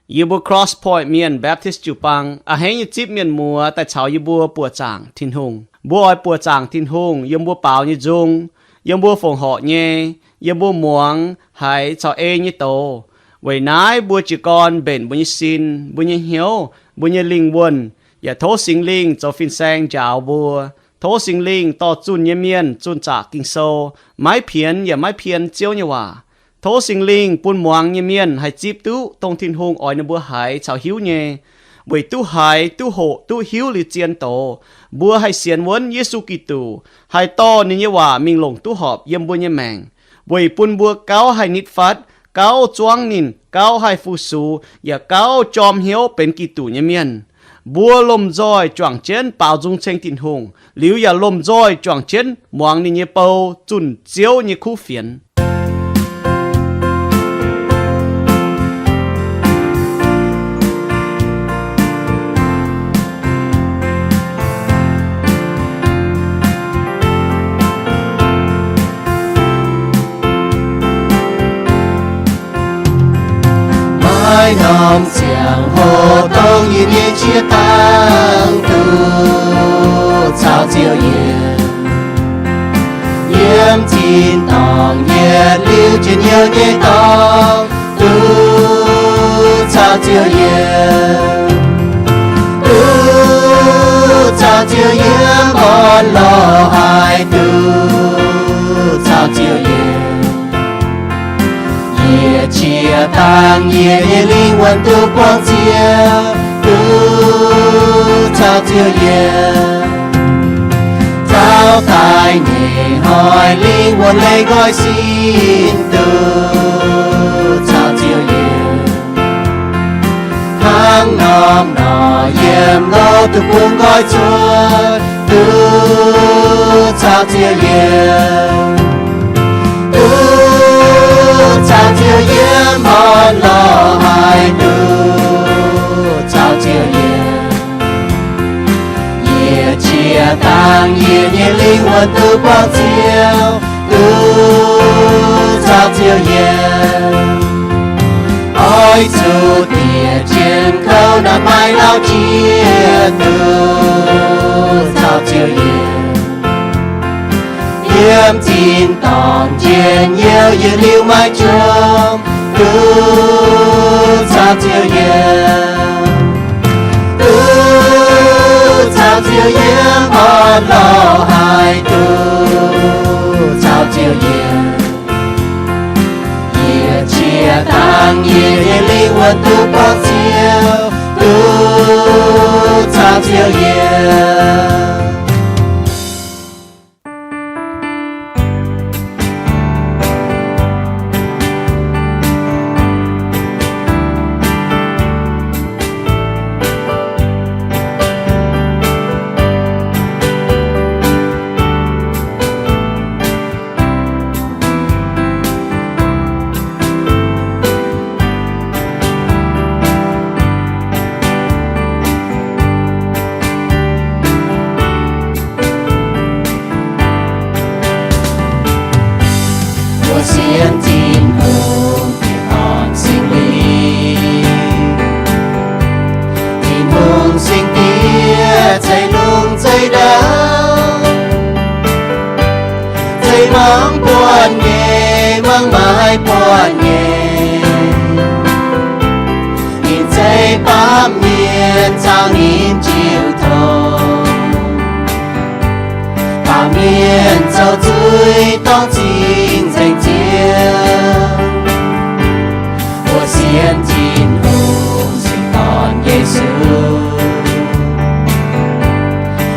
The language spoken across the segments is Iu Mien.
Yie mbuo Cross Point Mienh Baptist jiu-baang a'hneiv nyei zipv mienh muoz daaih caux yie mbuo buoqc zaangc Tin-Hungh. Mbuo oix buoqc zaangc Tin-Hungh yiem mbuo baaux nyei nzung, yiem mbuo fongc horc nyei, yiem mbuo muangx haiz caux ei nyei doz. Weic naaiv mbuo jiez gorn mbenc mbuo nyei sin, mbuo nyei hnyouv, mbuo nyei lingh wuonh, yaac tov Singx Lingh zoux fin-saeng njaaux mbuo. Tov Singx Lingh dorh zunh nyei mienh zunh zaqc Ging-Sou, maiv pienx yaac maiv pien Ziouv nyei waac. Tov Singx Lingh bun muangx nyei mienh haih zipv duqv dongh Tin-Hungh oix ninh mbuo haiz caux hiuv nyei, weic duqv haiz, duqv hoqc, duqv hiuv liuz zien doz, mbuo haih sienx wuonv Yesu Giduc, haih dorh ninh nyei waac mingh longc duqv horpc yiem mbuo nyei maengc, weic bun mbuo gauh haih nitv fatv, gauh zuangv ninh, gauh haih fu-sux, yaac gauh jorm hnyouv benx Giduc nyei mienh. Mbuo lomh nzoih juangc jienv baaux nzung ceng Tin-Hungh, liuz yaac lomh nzoih juangc jienv muangx ninh nyei bou zunh Ziouv nyei kuv fienx. Maiv norm ziangh hoc dongh yie nyei qiex dangh duqv caux Ziouv yiem. Yiem tin-dorngh yietc liuz njien-youh nyei dorngx duqv caux Ziouv yiem. Duqv caux Ziouv yiem, orn-lorqc haic duqv caux Ziouv yiem. Yie qiex dangh yie nyei lingh wuonh duqv buangh Ziouv, duqv caux Ziouv yiem. Zaux daaih nyei hnoi lingh wuonh leih nqoi sin, duqv caux Ziouv yiem. Hnangv norm nor yiem louh duqv bungx nqoi cuotv, duqv caux Ziouv yiem. Duqv caux Ziouv yiem, orn-lorqc haic duqv caux Ziouv yiem. Yie qiex dangh yie nyei lingh wuonh duqv buangh Ziouv, duqv caux Ziouv yiem. Oix zuqc diex jienv kouv naaiv maaih lauh jiex, duqv caux Ziouv yiem. Yiem tin-dorngh njien-youh yietc liuz maiv jomc, duqv caux Ziouv yiem. Duqv caux Ziouv yiem, orn-lorqc haic duqv caux Ziouv yiem. Yie qiex dangh yie nyei lingh wuonh duqv buangh Ziouv, duqv caux Ziouv yiem. Mbuo sienx Tin-Hungh, Tin-Hungh Singx Lingh. Tin-Hungh Singx Diex ceix lungh ceix ndau, ceix mangc buonv nyei, mangc maaiz buonv nyei. Ninh ceix baamh mienh caux ninh jiu tong. Baamh mienh zoux zuiz dorngc zingh nzengc Ziouv. Mbuo sienx Tin-Hungh Singx Dorn Yesu,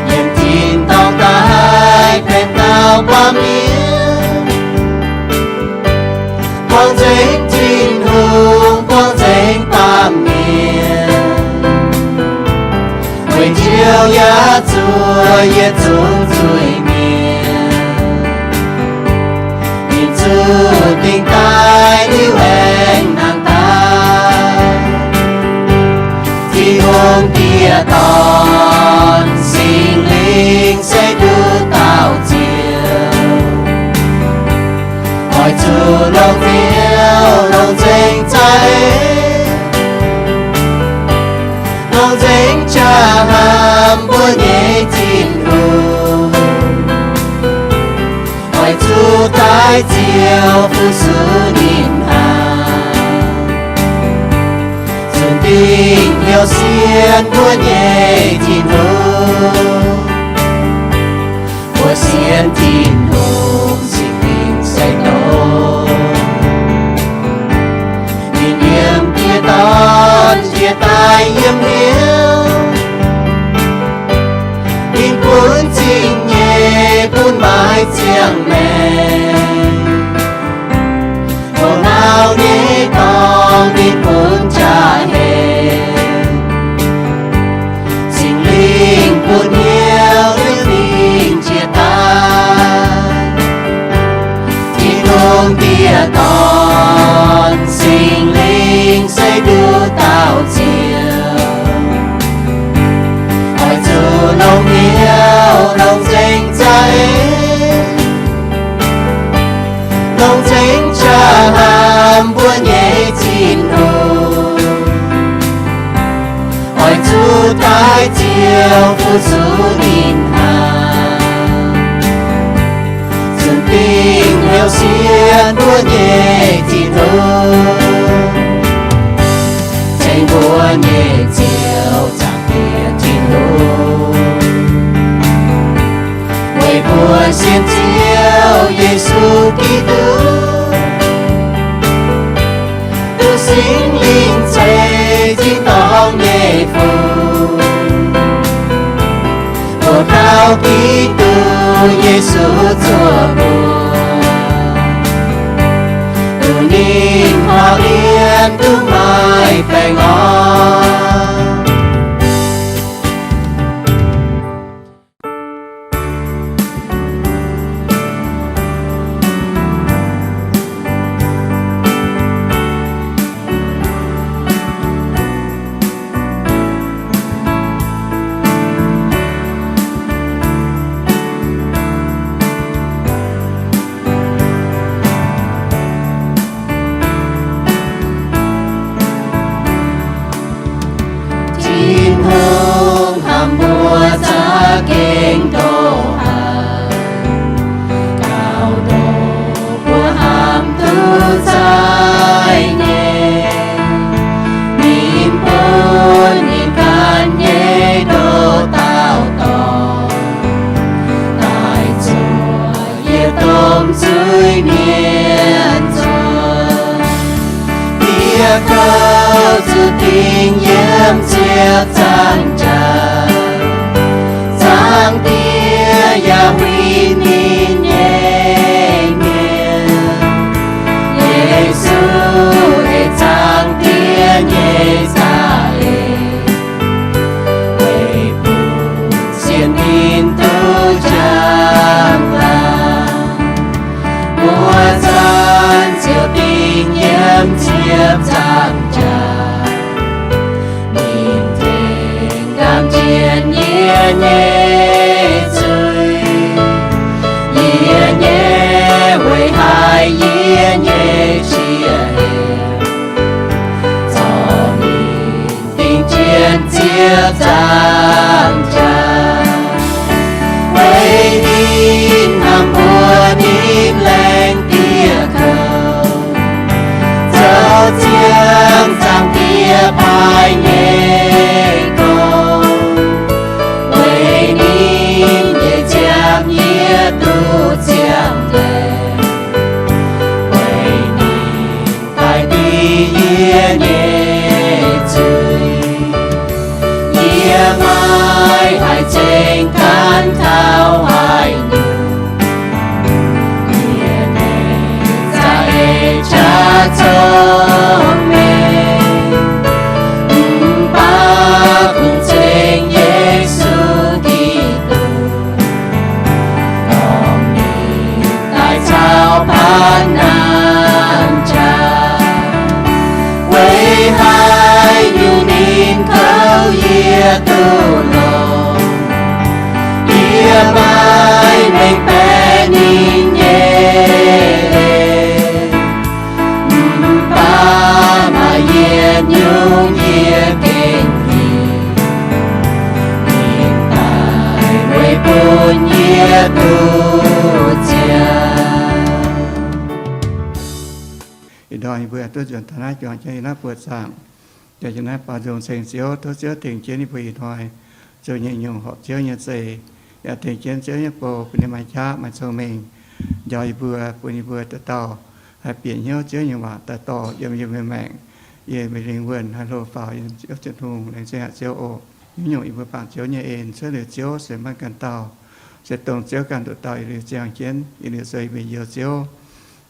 yiem tin-dorngh daaih benx dauh baamh mienh, buangh nzengc Tin-Hungh, buangh nzengc baamh mienh, weic Ziouv yaac zuov yietc zungv zuiz-mienh. Ninh zuqc dingc daaih liuc aengx nangh daaih. Tin-Hungh Diex, Dorn, Singx Lingh se nduqc dauh Ziouv. Oix zuqc longc Ziouv longc nzengc za'eix, Nzengc jaa hnamv mbuo nyei Tin-Hungh, oix zuqc daaih Ziouv fu-sux ninh hnangv. Zunc dingc hnyouv sienx mbuo nyei Tin-Hungh. Mbuo sienx Tin-Hungh, Singx Lingh se dongh ninh yiem dieh dorn jiex daaih yiem hnyouv. Ninh bun zingh nyeic, bun maaiz ziangh maengc. Mbuo ngau nyei dorngx ninh bun jaa-hlen. Singx Lingh bun hnyouv liuz ninh jiex daaih. Tin-Hungh dieh dorn, Singx Lingh se nduqc dauh Ziouv. Oix zuqc longc hnyouv, longc nzengc za'eix, longc nzengc jaa hnamv mbuo nyei Tin-Hungh. Oix zuqc daaih Ziouv fu-sux ninh hnangv. Zunc dingc hnyouv sienx mbuo nyei Tin-Hungh. Tengx mbuo nyei Ziouv, zaangc Diex Tin-Hungh. Weic mbuo sienx Ziouv Yesu Giduc, duqv Singx Lingh ceix tin-dorngh nyei fungx. Mbuo kaux Giduc Yesu zuoqc mbuox, duqv ninh korv-lienh duqv maaih baengh orn. Tin-Hungh hnamv mbuo za'gengh ndoqc haic, gaux ndoqc mbuo hnamv duqv za'gengh nyei. Ninh bun ninh ganh nyei ndoqc dauh dorn daaih zuotc yie domh zuiz-mienh nzuonx. Diex kouv zuqc dingh yiem ziepc zaangc jaax, Zaangc Diex yaac huin ninh nyei mienh. Yesu ei Zaangc Diex nyei za'eix, weic bun sienx ninh duqv njang-laangc. Mbuo zanc ziouc dingh yiem ziepc zaangc jaax, ninh tengx gamh nziex yie nyei zuiz, yie nyei weic haih yie nyei qiex hemx, zorqv ninh dingh jienv ziepc zaangc jaax. Weic ninh hnamv mbuo, ninh laengz dieh kouv, zoux ziangx Zaangc Diex baaix nyei gorngv. Weic ninh nyei ziangh yie duqv ziangh laengz, weic ninh daaih dingh yie nyei zuiz. Yie maiv haih zengc gaanv taux haaix nyungc, yie nyei za'eix qaqv cong-mengh, mv baac kungx ceng Yesu Giduc, longc ninh daaih caux baanv naamh qaqv. Weic haaix nyungc ninh kouv yie duqv longc, yie duqv ziangh. Ih ndorm yie mbuo duqv nzuonx taux naaiv juangc jienv yiem naaiv buoqc zaangc, jiex yiem naaiv baaux nzung ceng Ziouv, tov Ziouv tengx jienv yie mbuo ih hnoi zoux nyei nyungc horpc Ziouv nyei zeix, yaac tengx jienv Ziouv nyei bou bun ninh maaih qaqv maaih cong-mengh, njaaux yie mbuo, bun yie mbuo dauh dauh haih bieqc hnyouv Ziouv nyei waac daaih dorh yiem yie mbuo maengc, yiem yie mbuo lingh wuonh haih hlo faaux yiem Ziouv Tin-Hungh. Laengz zingh haic Ziouv oc. Haaix nyungc yie mbuo bangc Ziouv nyei en, cuotv liuz Ziouv se maiv ganh dauh, se dongh Ziouv ganh nduqc dauh yietc liuz ziangh jienv, yietc liuz zoux yie mbuo njoux Ziouv.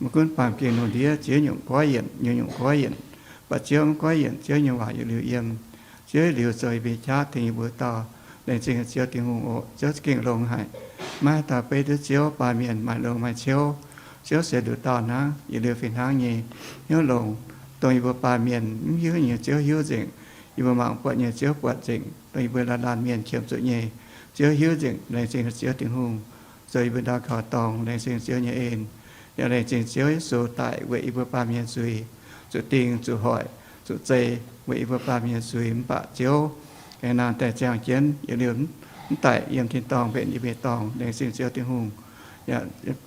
Maiv gunv baamh gen lungh ndiev ziex nyungc goiv yienc, nyungc-nyungc goiv yienc, baac Ziouv maiv goiv yienc. Ziouv nyei waac yietc liuz yiem, Ziouv yietc liuz zoux yie mbuo qaqv tengx yie mbuo dauh. Laengz zingh Ziouv Tin-Hungh oc. Ziouv za'gengh longx haic. Maiv haaix dauh beiv duqv Ziouv, baamh mienh maaih longx maaih ciouv. Ziouv se nduqc dauh hnangv, yietc liuz fih hnangv nyei hnyouv longx, dongh yie mbuo baamh mienh mv hiuv nyei Ziouv hiuv nzengc. Yie mbuo mangc buatc nyei Ziouv buatc nzengc. Dongh yie mbuo laanh laanh mienh qiemx zuqc nyei Ziouv hiuv nzengc. Laengz zingh Ziouv Tin-Hungh zoux yie mbuo ndau kaux dorngx. Laengz zingh Ziouv nyei en. Yaac laengz zingh Ziouv Yesu daic weic yie mbuo baamh mienh zuiz, zuqc ding, zuqc hoic, zuqc zei, weic yie mbuo baamh mienh zuiz. Mv baac Ziouv aengx naanh daaih ziangh jienv, yietc liuz mv daic yiem tin-dorngh mbenc yie mbuo nyei dorngx. Laengz zingh Ziouv Tin-Hungh. Yaac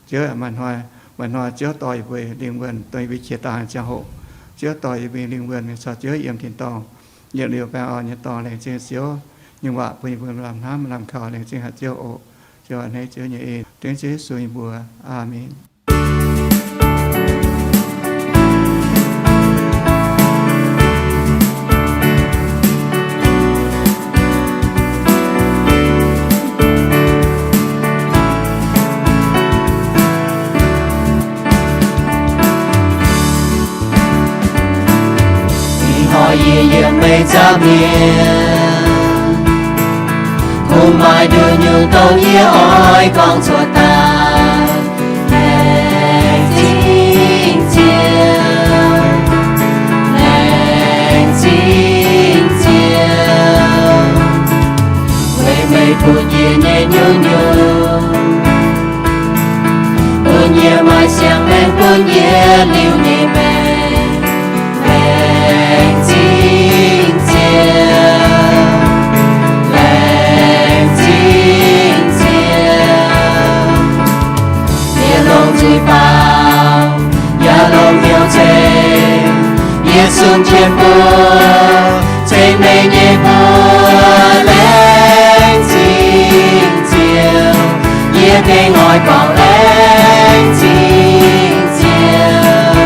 Ziouv maaih hnoi, maaih hnoi Ziouv dorh yie mbuo lingh wuonh, dongh yie mbuo qiex daaih ziangh hoc, Ziouv dorh yie mbuo lingh wuonh mingh caux Ziouv yiem tin-dorngh, yietc liuz baengh orn nyei dorngx. Laengz zingh Ziouv nyei waac bun yie mbuo lamh hnamv lamh kaux. Laengz zingh haic Ziouv oc. Ziouv aac, hneiv Ziouv nyei en, dengv Ziouv Yesu nyei mbuox. Aamen. Ih hnoi yie yiem meih nza'hmien, kungx maaih nduqc nyungc dongh yie oix gorngv cuotv daaih. Laengz zingh Ziouv, laengz zingh Ziouv, weic meih bun yie nyei nyungc-nyungc, bun yie maaih siang-maengc, bun yie liuz nyei maengc. Laengz zingh Ziouv, laengz zingh Ziouv. Yie longc nzuih baaux, yaac longc hnyouv ceng, yie sun jienv mbuo ceng meih nyei mbuox. Laengz zingh Ziouv, yie gengh oix gorngv laengz zingh Ziouv.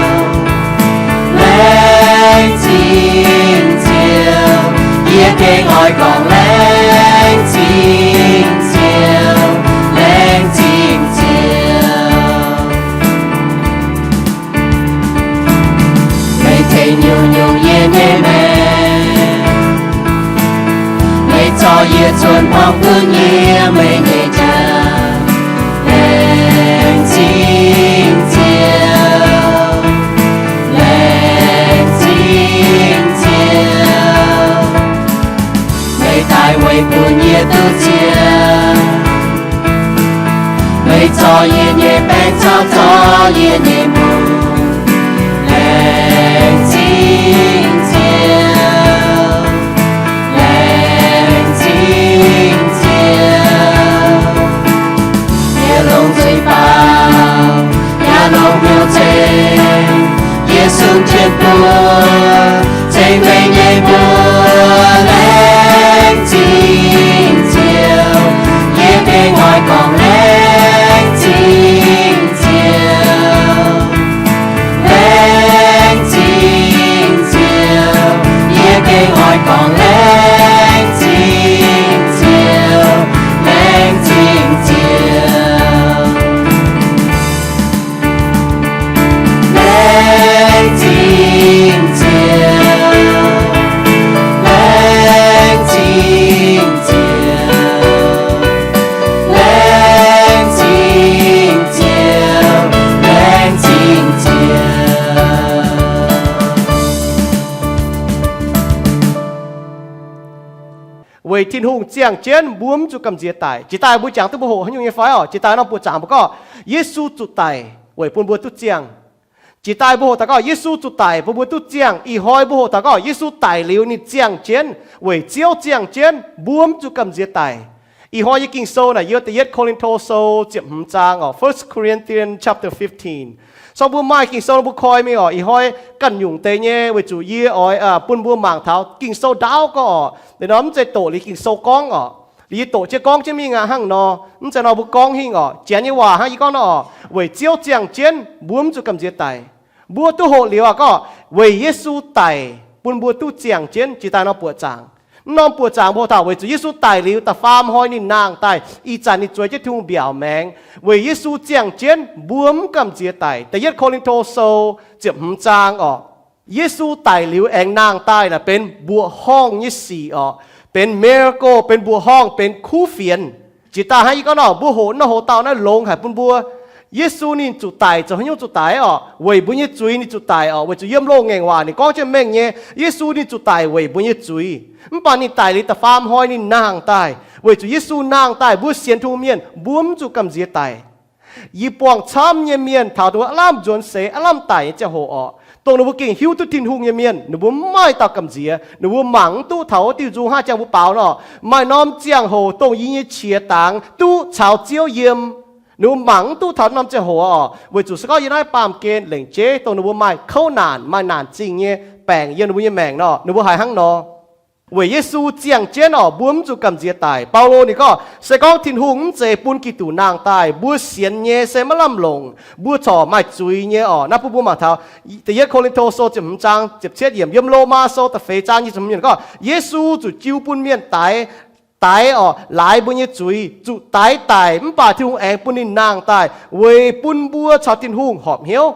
Laengz zingh Ziouv, yie gengh oix gorngv laengz zingh Ziouv, laengz zingh Ziouv. Meih tengx nyungc-nyungc yie nyei maengc, meih zorqv yie cuotv hmuangx gunv yiem meih nyei jauv. Laengz zingh Ziouv, laengz zingh Ziouv, meih daaih weic bun yie duqv ziangh. Meih zorqv yie nyei baengc caux zorqv yie nyei mungz. Laengz zingh Ziouv, laengz zingh Ziouv. Yie longc nzuih baaux, yaac longc hnyouv ceng, yie sun jienv mbuo ceng meih nyei mbuox. Laengz zingh Ziouv, yie gengh oix gorngv laengz zingh Ziouv. Laengz zingh Ziouv, yie gengh oix gorngv laengz zingh Ziouv, laengz zingh Ziouv. Laengz zingh Ziouv, laengz zingh Ziouv, laengz zingh Ziouv, laengz zingh Ziouv. Weic Tin-Hungh ziangh jienv, mbuo mv zuqc gamh nziex daic. Jiex daaih mbuo jangx duqv mbuo hoqc haaix nyungc nyei fai orqc? Jiex daaih nor mbuo zaangc mbuo gorngv, Yesu zuqc daic weic bun mbuo duqv ziangh. Jiex daaih mbuo hoqc taux gorngv, Yesu zuqc daic bun mbuo duqv ziangh. Ih hnoi mbuo hoqc taux gorngv, Yesu daic liuz ninh ziangh jienv, weic Ziouv ziangh jienv, mbuo mv zuqc gamh nziex daic. Ih hnoi nyei Ging-Sou naaic yiem Da'yietv Ko^lin^to Sou ziepc hmz zaang oc, First Corinthians chapter fifteen. Sorng mbuo maaih Ging-Sou nor mbuo koi mingh oc. Ih hnoi ganh nyungc deix nyei weic zuqc yie oix bun mbuo mangc taux Ging-Sou ndaauv gorx oc. Liuz nor mv zeiz doqc liuz Ging-Sou gorngv oc. Liuz yie doqc jienv gorngv jienv mingh aqv hnangv nor. Mv zeiz nor mbuo gorngv hingh oc. Janx nyei waac hnangv yie gorngv nor oc, weic Ziouv ziangh jienv mbuo mv zuqc gamh nziex daic. Mbuo duqv hoqc liuz aqv gorngv weic Yesu daic bun mbuo duqv ziangh jienv, jiex daaih nor buoqc zaangc. Mv norm buoqc zaangc mbuo taux weic zuqc Yesu daic liuz da'faam hnoi ninh nangh daaih, ih zanc ninh zueiz jienv Tin-Hungh mbiaauc maengx. Weic Yesu ziangh jienv mbuo mv gamh nziex daic. Da'yietv Ko^lin^to Sou ziepc hmz zaang oc. Yesu daic liuz aengx nangh daaih naaic benx mbuoqc horngh nyei sic oc, benx miracle, benx mbuoqc horngh, benx kuv fienx. Jiex daaih hnangv yie gorngv nor, mbuo hoqc nor hoqc dauh naaiv longx haic bun mbuo. Yesu ninh zuqc daic, zoux haaix nyungc zuqc daic oc? Weic mbuo nyei zuiz ninh zuqc daic oc. Weic zuqc yiem loz-ngaengc waac ninh gorngv jienv mengh nyei, Yesu ninh zuqc daic weic mbuo nyei zuiz. Mv baac ninh daic liuz da'faam hnoi ninh nangh daaih, weic zuqc Yesu nangh daaih mbuo sienx Tin-Hungh mienh mbuo mv zuqc gamh nziex daic. Yie buangh camv nyei mienh taux dongh wuov aav lamh nzuonx seix, aav lamh daic nyei ziangh hoc oc, dongh ninh mbuo gengh hiuv duqv Tin-Hungh nyei mienh, ninh mbuo mv maaih dauh gamh nziex. Ninh mbuo mangc mv duqv taux wuov diuh nzung hnangv jangx mbuo baaux nor, maaih norm ziangh hoc dongh yie nyei qiex dangx duqv caux Ziouv yiem. Ninh mbuo mangc mv duqv taux norm ziangh hoc oc, weic zuqc se gorngv yiem naaiv baamh gen lengc jeiv dongh ninh mbuo maaih kouv naanc, maaih naanc zingh nyei baengc yiem ninh mbuo nyei maengc nor, ninh mbuo haiz hnangv nor. Weic Yesu ziangh jienv oc, mbuo mv zuqc gamh nziex daic. Baulo ninh gorngv, se gorngv Tin-Hungh mv zeiz bun Giduc nangh daaih, mbuo sienx nyei se maiv lamh longc, mbuo corc maaih zuiz nyei oc. Naaiv bun mbuo mangc taux Da'yietv Ko^lin^to Sou ziepc hmz zaang ziepc cietv yiemc, yiem Lomaa Sou da'feix zaang nyic ziepc hmz yiemc gorngv, Yesu zuqc jiu bun mienh daix, daix oc, laaix mbuo nyei zuiz, zuqc daix daic, mv baac Tin-Hungh aengx bun ninh nangh daaih weic bun mbuo caux Tin-Hungh horpc hnyouv.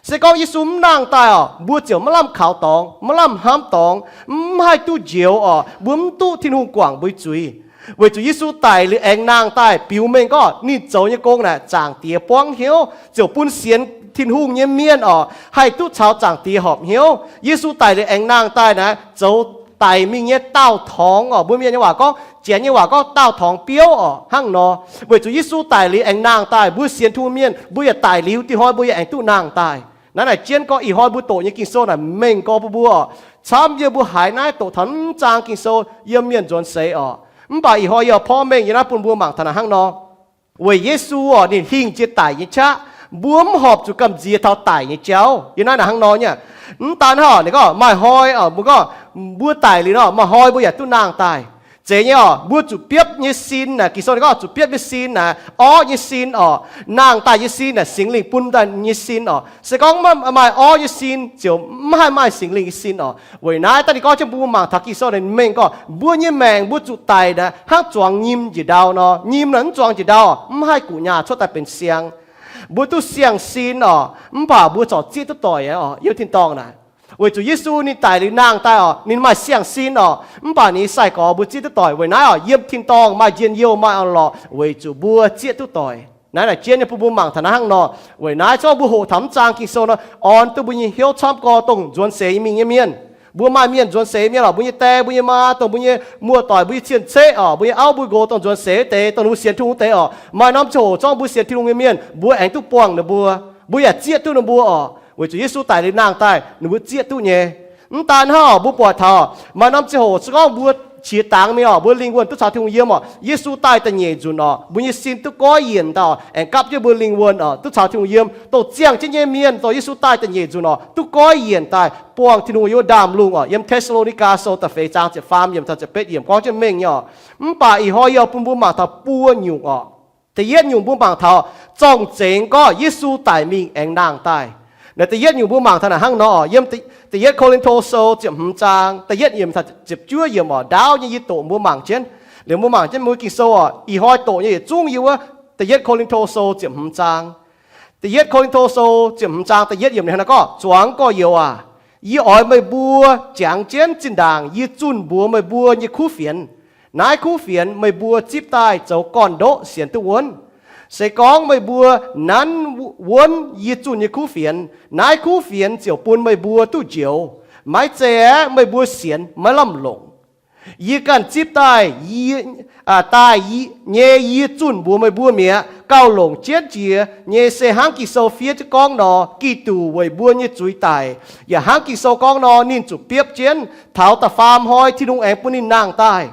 Se gorngv Yesu mv nangh daaih oc, mbuo ziouc maiv lamh kaux dorngx, maiv lamh hnamv dorngx, mv haih duqv njoux oc, mbuo mv duqv Tin-Hungh guangc mbuo nyei zuiz. Weic zuqc Yesu daic liuz aengx nangh daaih biux mengh gorngv ninh zoux nyei gong naaic Zaangc Diex buangv hnyouv, ziouc bun sienx Tin-Hungh nyei mienh oc haih duqv caux Zaangc Diex horpc hnyouv. Yesu daic liuz aengx nangh daaih naaic zoux daic mingh nyei daauh torngx oc. Mbuo mienh nyei waac gorngv, Janx nyei waac gorngv daauh torngx biouv oc, hnangv nor. Weic zuqc Yesu daic liuz aengx nangh daaih, mbuo sienx Tin-Hungh mienh mbuo yaac daic liuz, dinh hnoi mbuo yaac aengx duqv nangh daaih. Naaiv naaic jienv gorngv ih hnoi mbuo doqc nyei Ging-Sou naaic mengh gorx bun mbuo oc. Camv yie mbuo haiz naaiv doqc taux mv zaang Ging-Sou yiem mienh nzuonx seix oc. Mv baac ih hnoi yie porv mengh yie naaiv bun mbuo mangc taux naaic hnangv nor. Weic Yesu oc, ninh hingh jiex daic nyei qaqv, mbuo mv horpc zuqc gamh nziex taux daic nyei jauv. Yiem naaiv naaic hnangv nor nyei. Mv daan hnangv oc, ninh gorngv maaih hnoi oc, mbuo gorngv mbuo daic liuz nor, maaih hnoi mbuo yaac duqv nangh daaih. Zeiz nyei oc, mbuo zuqc biopv nyei sin naaic, Ging-Sou ninh gorngv zuqc biopv nyei sin naaic, orv nyei sin oc, nangh daaih nyei sin naaic, Singx Lingh bun daaih nyei sin oc. Se gorngv maaih orv nyei sin ziouc mv haih maaih Singx Lingh nyei sin oc. Weic naaiv daaih ninh gorngv jienv mbuo mangc taux Ging-Sou naaic mengh gorngv mbuo nyei maengc mbuo zuqc daic naaic hnangv zuangx nyim njiec ndau nor. Nyim naaic mv zuangx njiec ndau, mv haih guqc nyaah cuotv daaih benx siang. Mbuo duqv siang-sin oc, mv baac mbuo corc zieqv duqv doic oc, yiem tin-dorngh naaic. Weic zuqc Yesu ninh daic liuz nangh daaih oc, ninh maaih siang-sin oc, mv baac ninh nyei sai-gorx mbuo zieqv duqv doic. Weic naaiv oc, yiem tin-dorngh maaih njien-youh maaih orn-lorqc weic zuqc mbuo zieqv duqv doic. Naaiv naaic jienv nyei bun mbuo mangc taux naaiv hnangv nor. Weic naaiv zorqv mbuo hoqc taux mv zaang Ging-Sou nor, orn duqv mbuo nyei hnyouv camv gorx dongh nzuonx seix mingh nyei mienh. Mbuo maaih mienh nzuonx seix mienh oc, mbuo nyei die, mbuo nyei maa, dongh mbuo nyei muoz-doic, mbuo nyei cien-ceqv oc, mbuo nyei auv mbuo nqox dongh nzuonx seix wuov deix, dongh ninh mbuo sienx Tin-Hungh wuov deix oc. Maaih norm ziangh hoc zorqv mbuo sienx Tin-Hungh nyei mienh, mbuo aengx duqv buangh ninh mbuo, mbuo yaac zieqv duqv ninh mbuo oc. Weic zuqc Yesu daic liuz nangh daaih, ninh mbuo zieqv duqv nyei. Mv daan hnangv oc, mbuo buatc taux maaih norm ziangh hoc se gorngv mbuo qiex dangx mingh oc, mbuo lingh wuonh duqv caux Tin-Hungh yiem oc, Yesu daaih da'nyeic nzunc oc, mbuo nyei sin duqv goiv yienc daaih oc, aengx gapv jienv mbuo lingh wuonh oc, duqv caux Tin-Hungh yiem. Dongh ziangh jienv nyei mienh, dongh Yesu daaih da'nyeic nzunc oc, duqv goiv yienc daaih buangh Tin-Hungh yiem wuov ndaamv-lungh oc. Yiem Te^saa^lo^ni^gaa Sou da'feix zaang ziepc faam yiemc taux ziepc betv yiemc gorngv jienv mengh nyei oc. Mv baac ih hnoi yie bun mbuo mangc taux buo nyungc oc. Da'yietv nyungc mbuo mangc taux zorng-zengx gorngv Yesu daic mingh aengx nangh daaih. Naaiv da'yietv nyungc mbuo mangc taux naaic hnangv nor oc, yiem Da'yietv Ko^lin^to Sou ziepc hmz zaang da'yietv yiemc taux ziepc juov yiemc oc. Ndaauv nyei yie doqc mbuo mangc jienv. Liuz mbuo mangc jienv mbuo Ging-Sou oc. Ih hnoi doqc nyei yietc zungv yiem wuov Da'yietv Ko^lin^to Sou ziepc hmz zaang. Da'yietv Ko^lin^to Sou ziepc hmz zaang da'yietv yiemc ninh hnangv naaiv gorngv, Zuangx gorx-youz aac, yie oix meih mbuo jangx jienv zinh ndaangc yie zunh mbuox meih mbuo nyei kuv fienx. Naaiv kuv fienx meih mbuo zipv daaih zoux gorn-ndoqv sienx duqv wuonv. Se gorngv meih mbuo nanv wuonv yie zunh nyei kuv fienx, naaiv kuv fienx ziouc bun meih mbuo duqv njoux. Maiv zeiz aeqv, meih mbuo sienx maiv lamh longc. Yie ganh zipv daaih, daaih nyei yie zunh mbuox meih mbuo mi'aqv. Gauh longc jienv jiex nyei se hnangv Ging-Sou fiev jienv gorngv nor, Giduc weic mbuo nyei zuiz daic. Yaac hnangv Ging-Sou gorngv nor, ninh zuqc biopv jienv, taux da'faam hnoi Tin-Hungh aengx bun ninh nangh daaih.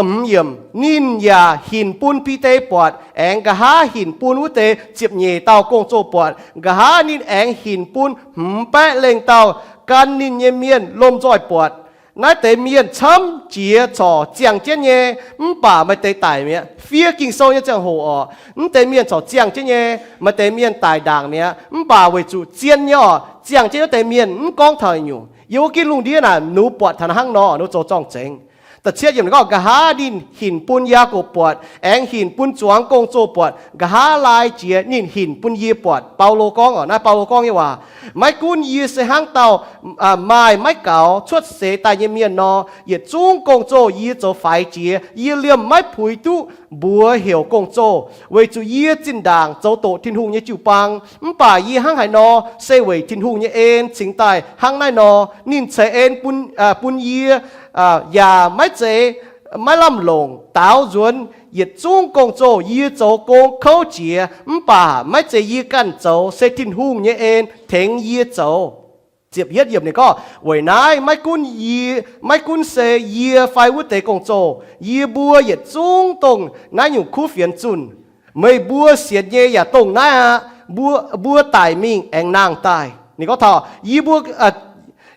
Ninh yaac hinc bun Bide buatc, aengx nqa'haav hinc bun wuov deix ziepc nyeic dauh gong-zoh buatc. Nqa'haav ninh aengx hinc bun hmz baeqv lengh dauh gan ninh nyei mienh lomh nzoih buatc. Naaiv deix mienh camv jiex corc ziangh jienv nyei, mv baac maaih deix daic mi'aqv. Fiev Ging-Sou nyei ziangh hoc orqc, mv deix mienh corc ziangh jienv nyei, maaih deix mienh daic ndaangc mi'aqv. Mv baac weic zuqc zien nyei orqc, ziangh jienv wuov deix mienh mv gorngv taux nyungc. Yiem wuov gitv lungh ndiev naaic, ninh mbuo buatc taux hnangv nor, ninh mbuo zoux zorng-zengx. Da'cietv yiemc gorngv, nqa'haav ninh hinc bun Yaagorpc buatc, aengx hinc bun zuangx gong-zoh buatc. Nqa'haav laai jiex ninh hinc bun yie buatc. Baulo gorngv orqc, naaiv Baulo gorngv nyei waac. Maiv gunv yie se hnangv dauh maaih maiv gaux cuotv seix daaih nyei mienh nor, yietc zungv gong-zoh yie zoux faix jiex. Yie liemh maiv puix duqv mbuox heuc gong-zoh, weic zuqc yie zinh ndaangc zoux doqc Tin-Hungh nyei jiu-baang. Mv baac yie hnangv haaix nor, se weic Tin-Hungh nyei en cingx daaih hnangv naaiv nor. Ninh ceix en bun, bun yie, yaac maiv zeiz maiv lamh longc. Daaux nzuonx yietc zungv gong-zoh yie zoux gong kouv jiex, mv baac maiv zeiz yie ganh zoux, se Tin-Hungh nyei en tengx yie zoux. Ziepc yietv yiemc ninh gorngv, weic naaiv maiv gunv, maiv gunv se yie fai wuov deix gong-zoh, yie mbuo yietc zungv dongh naaiv nyungc kuv fienx zunh. Meih mbuo sienx nyei yaac dongh naaiv aqv. Mbuo daic mingh aengx nangh daaih. Ninh gorngv taux yie mbuo,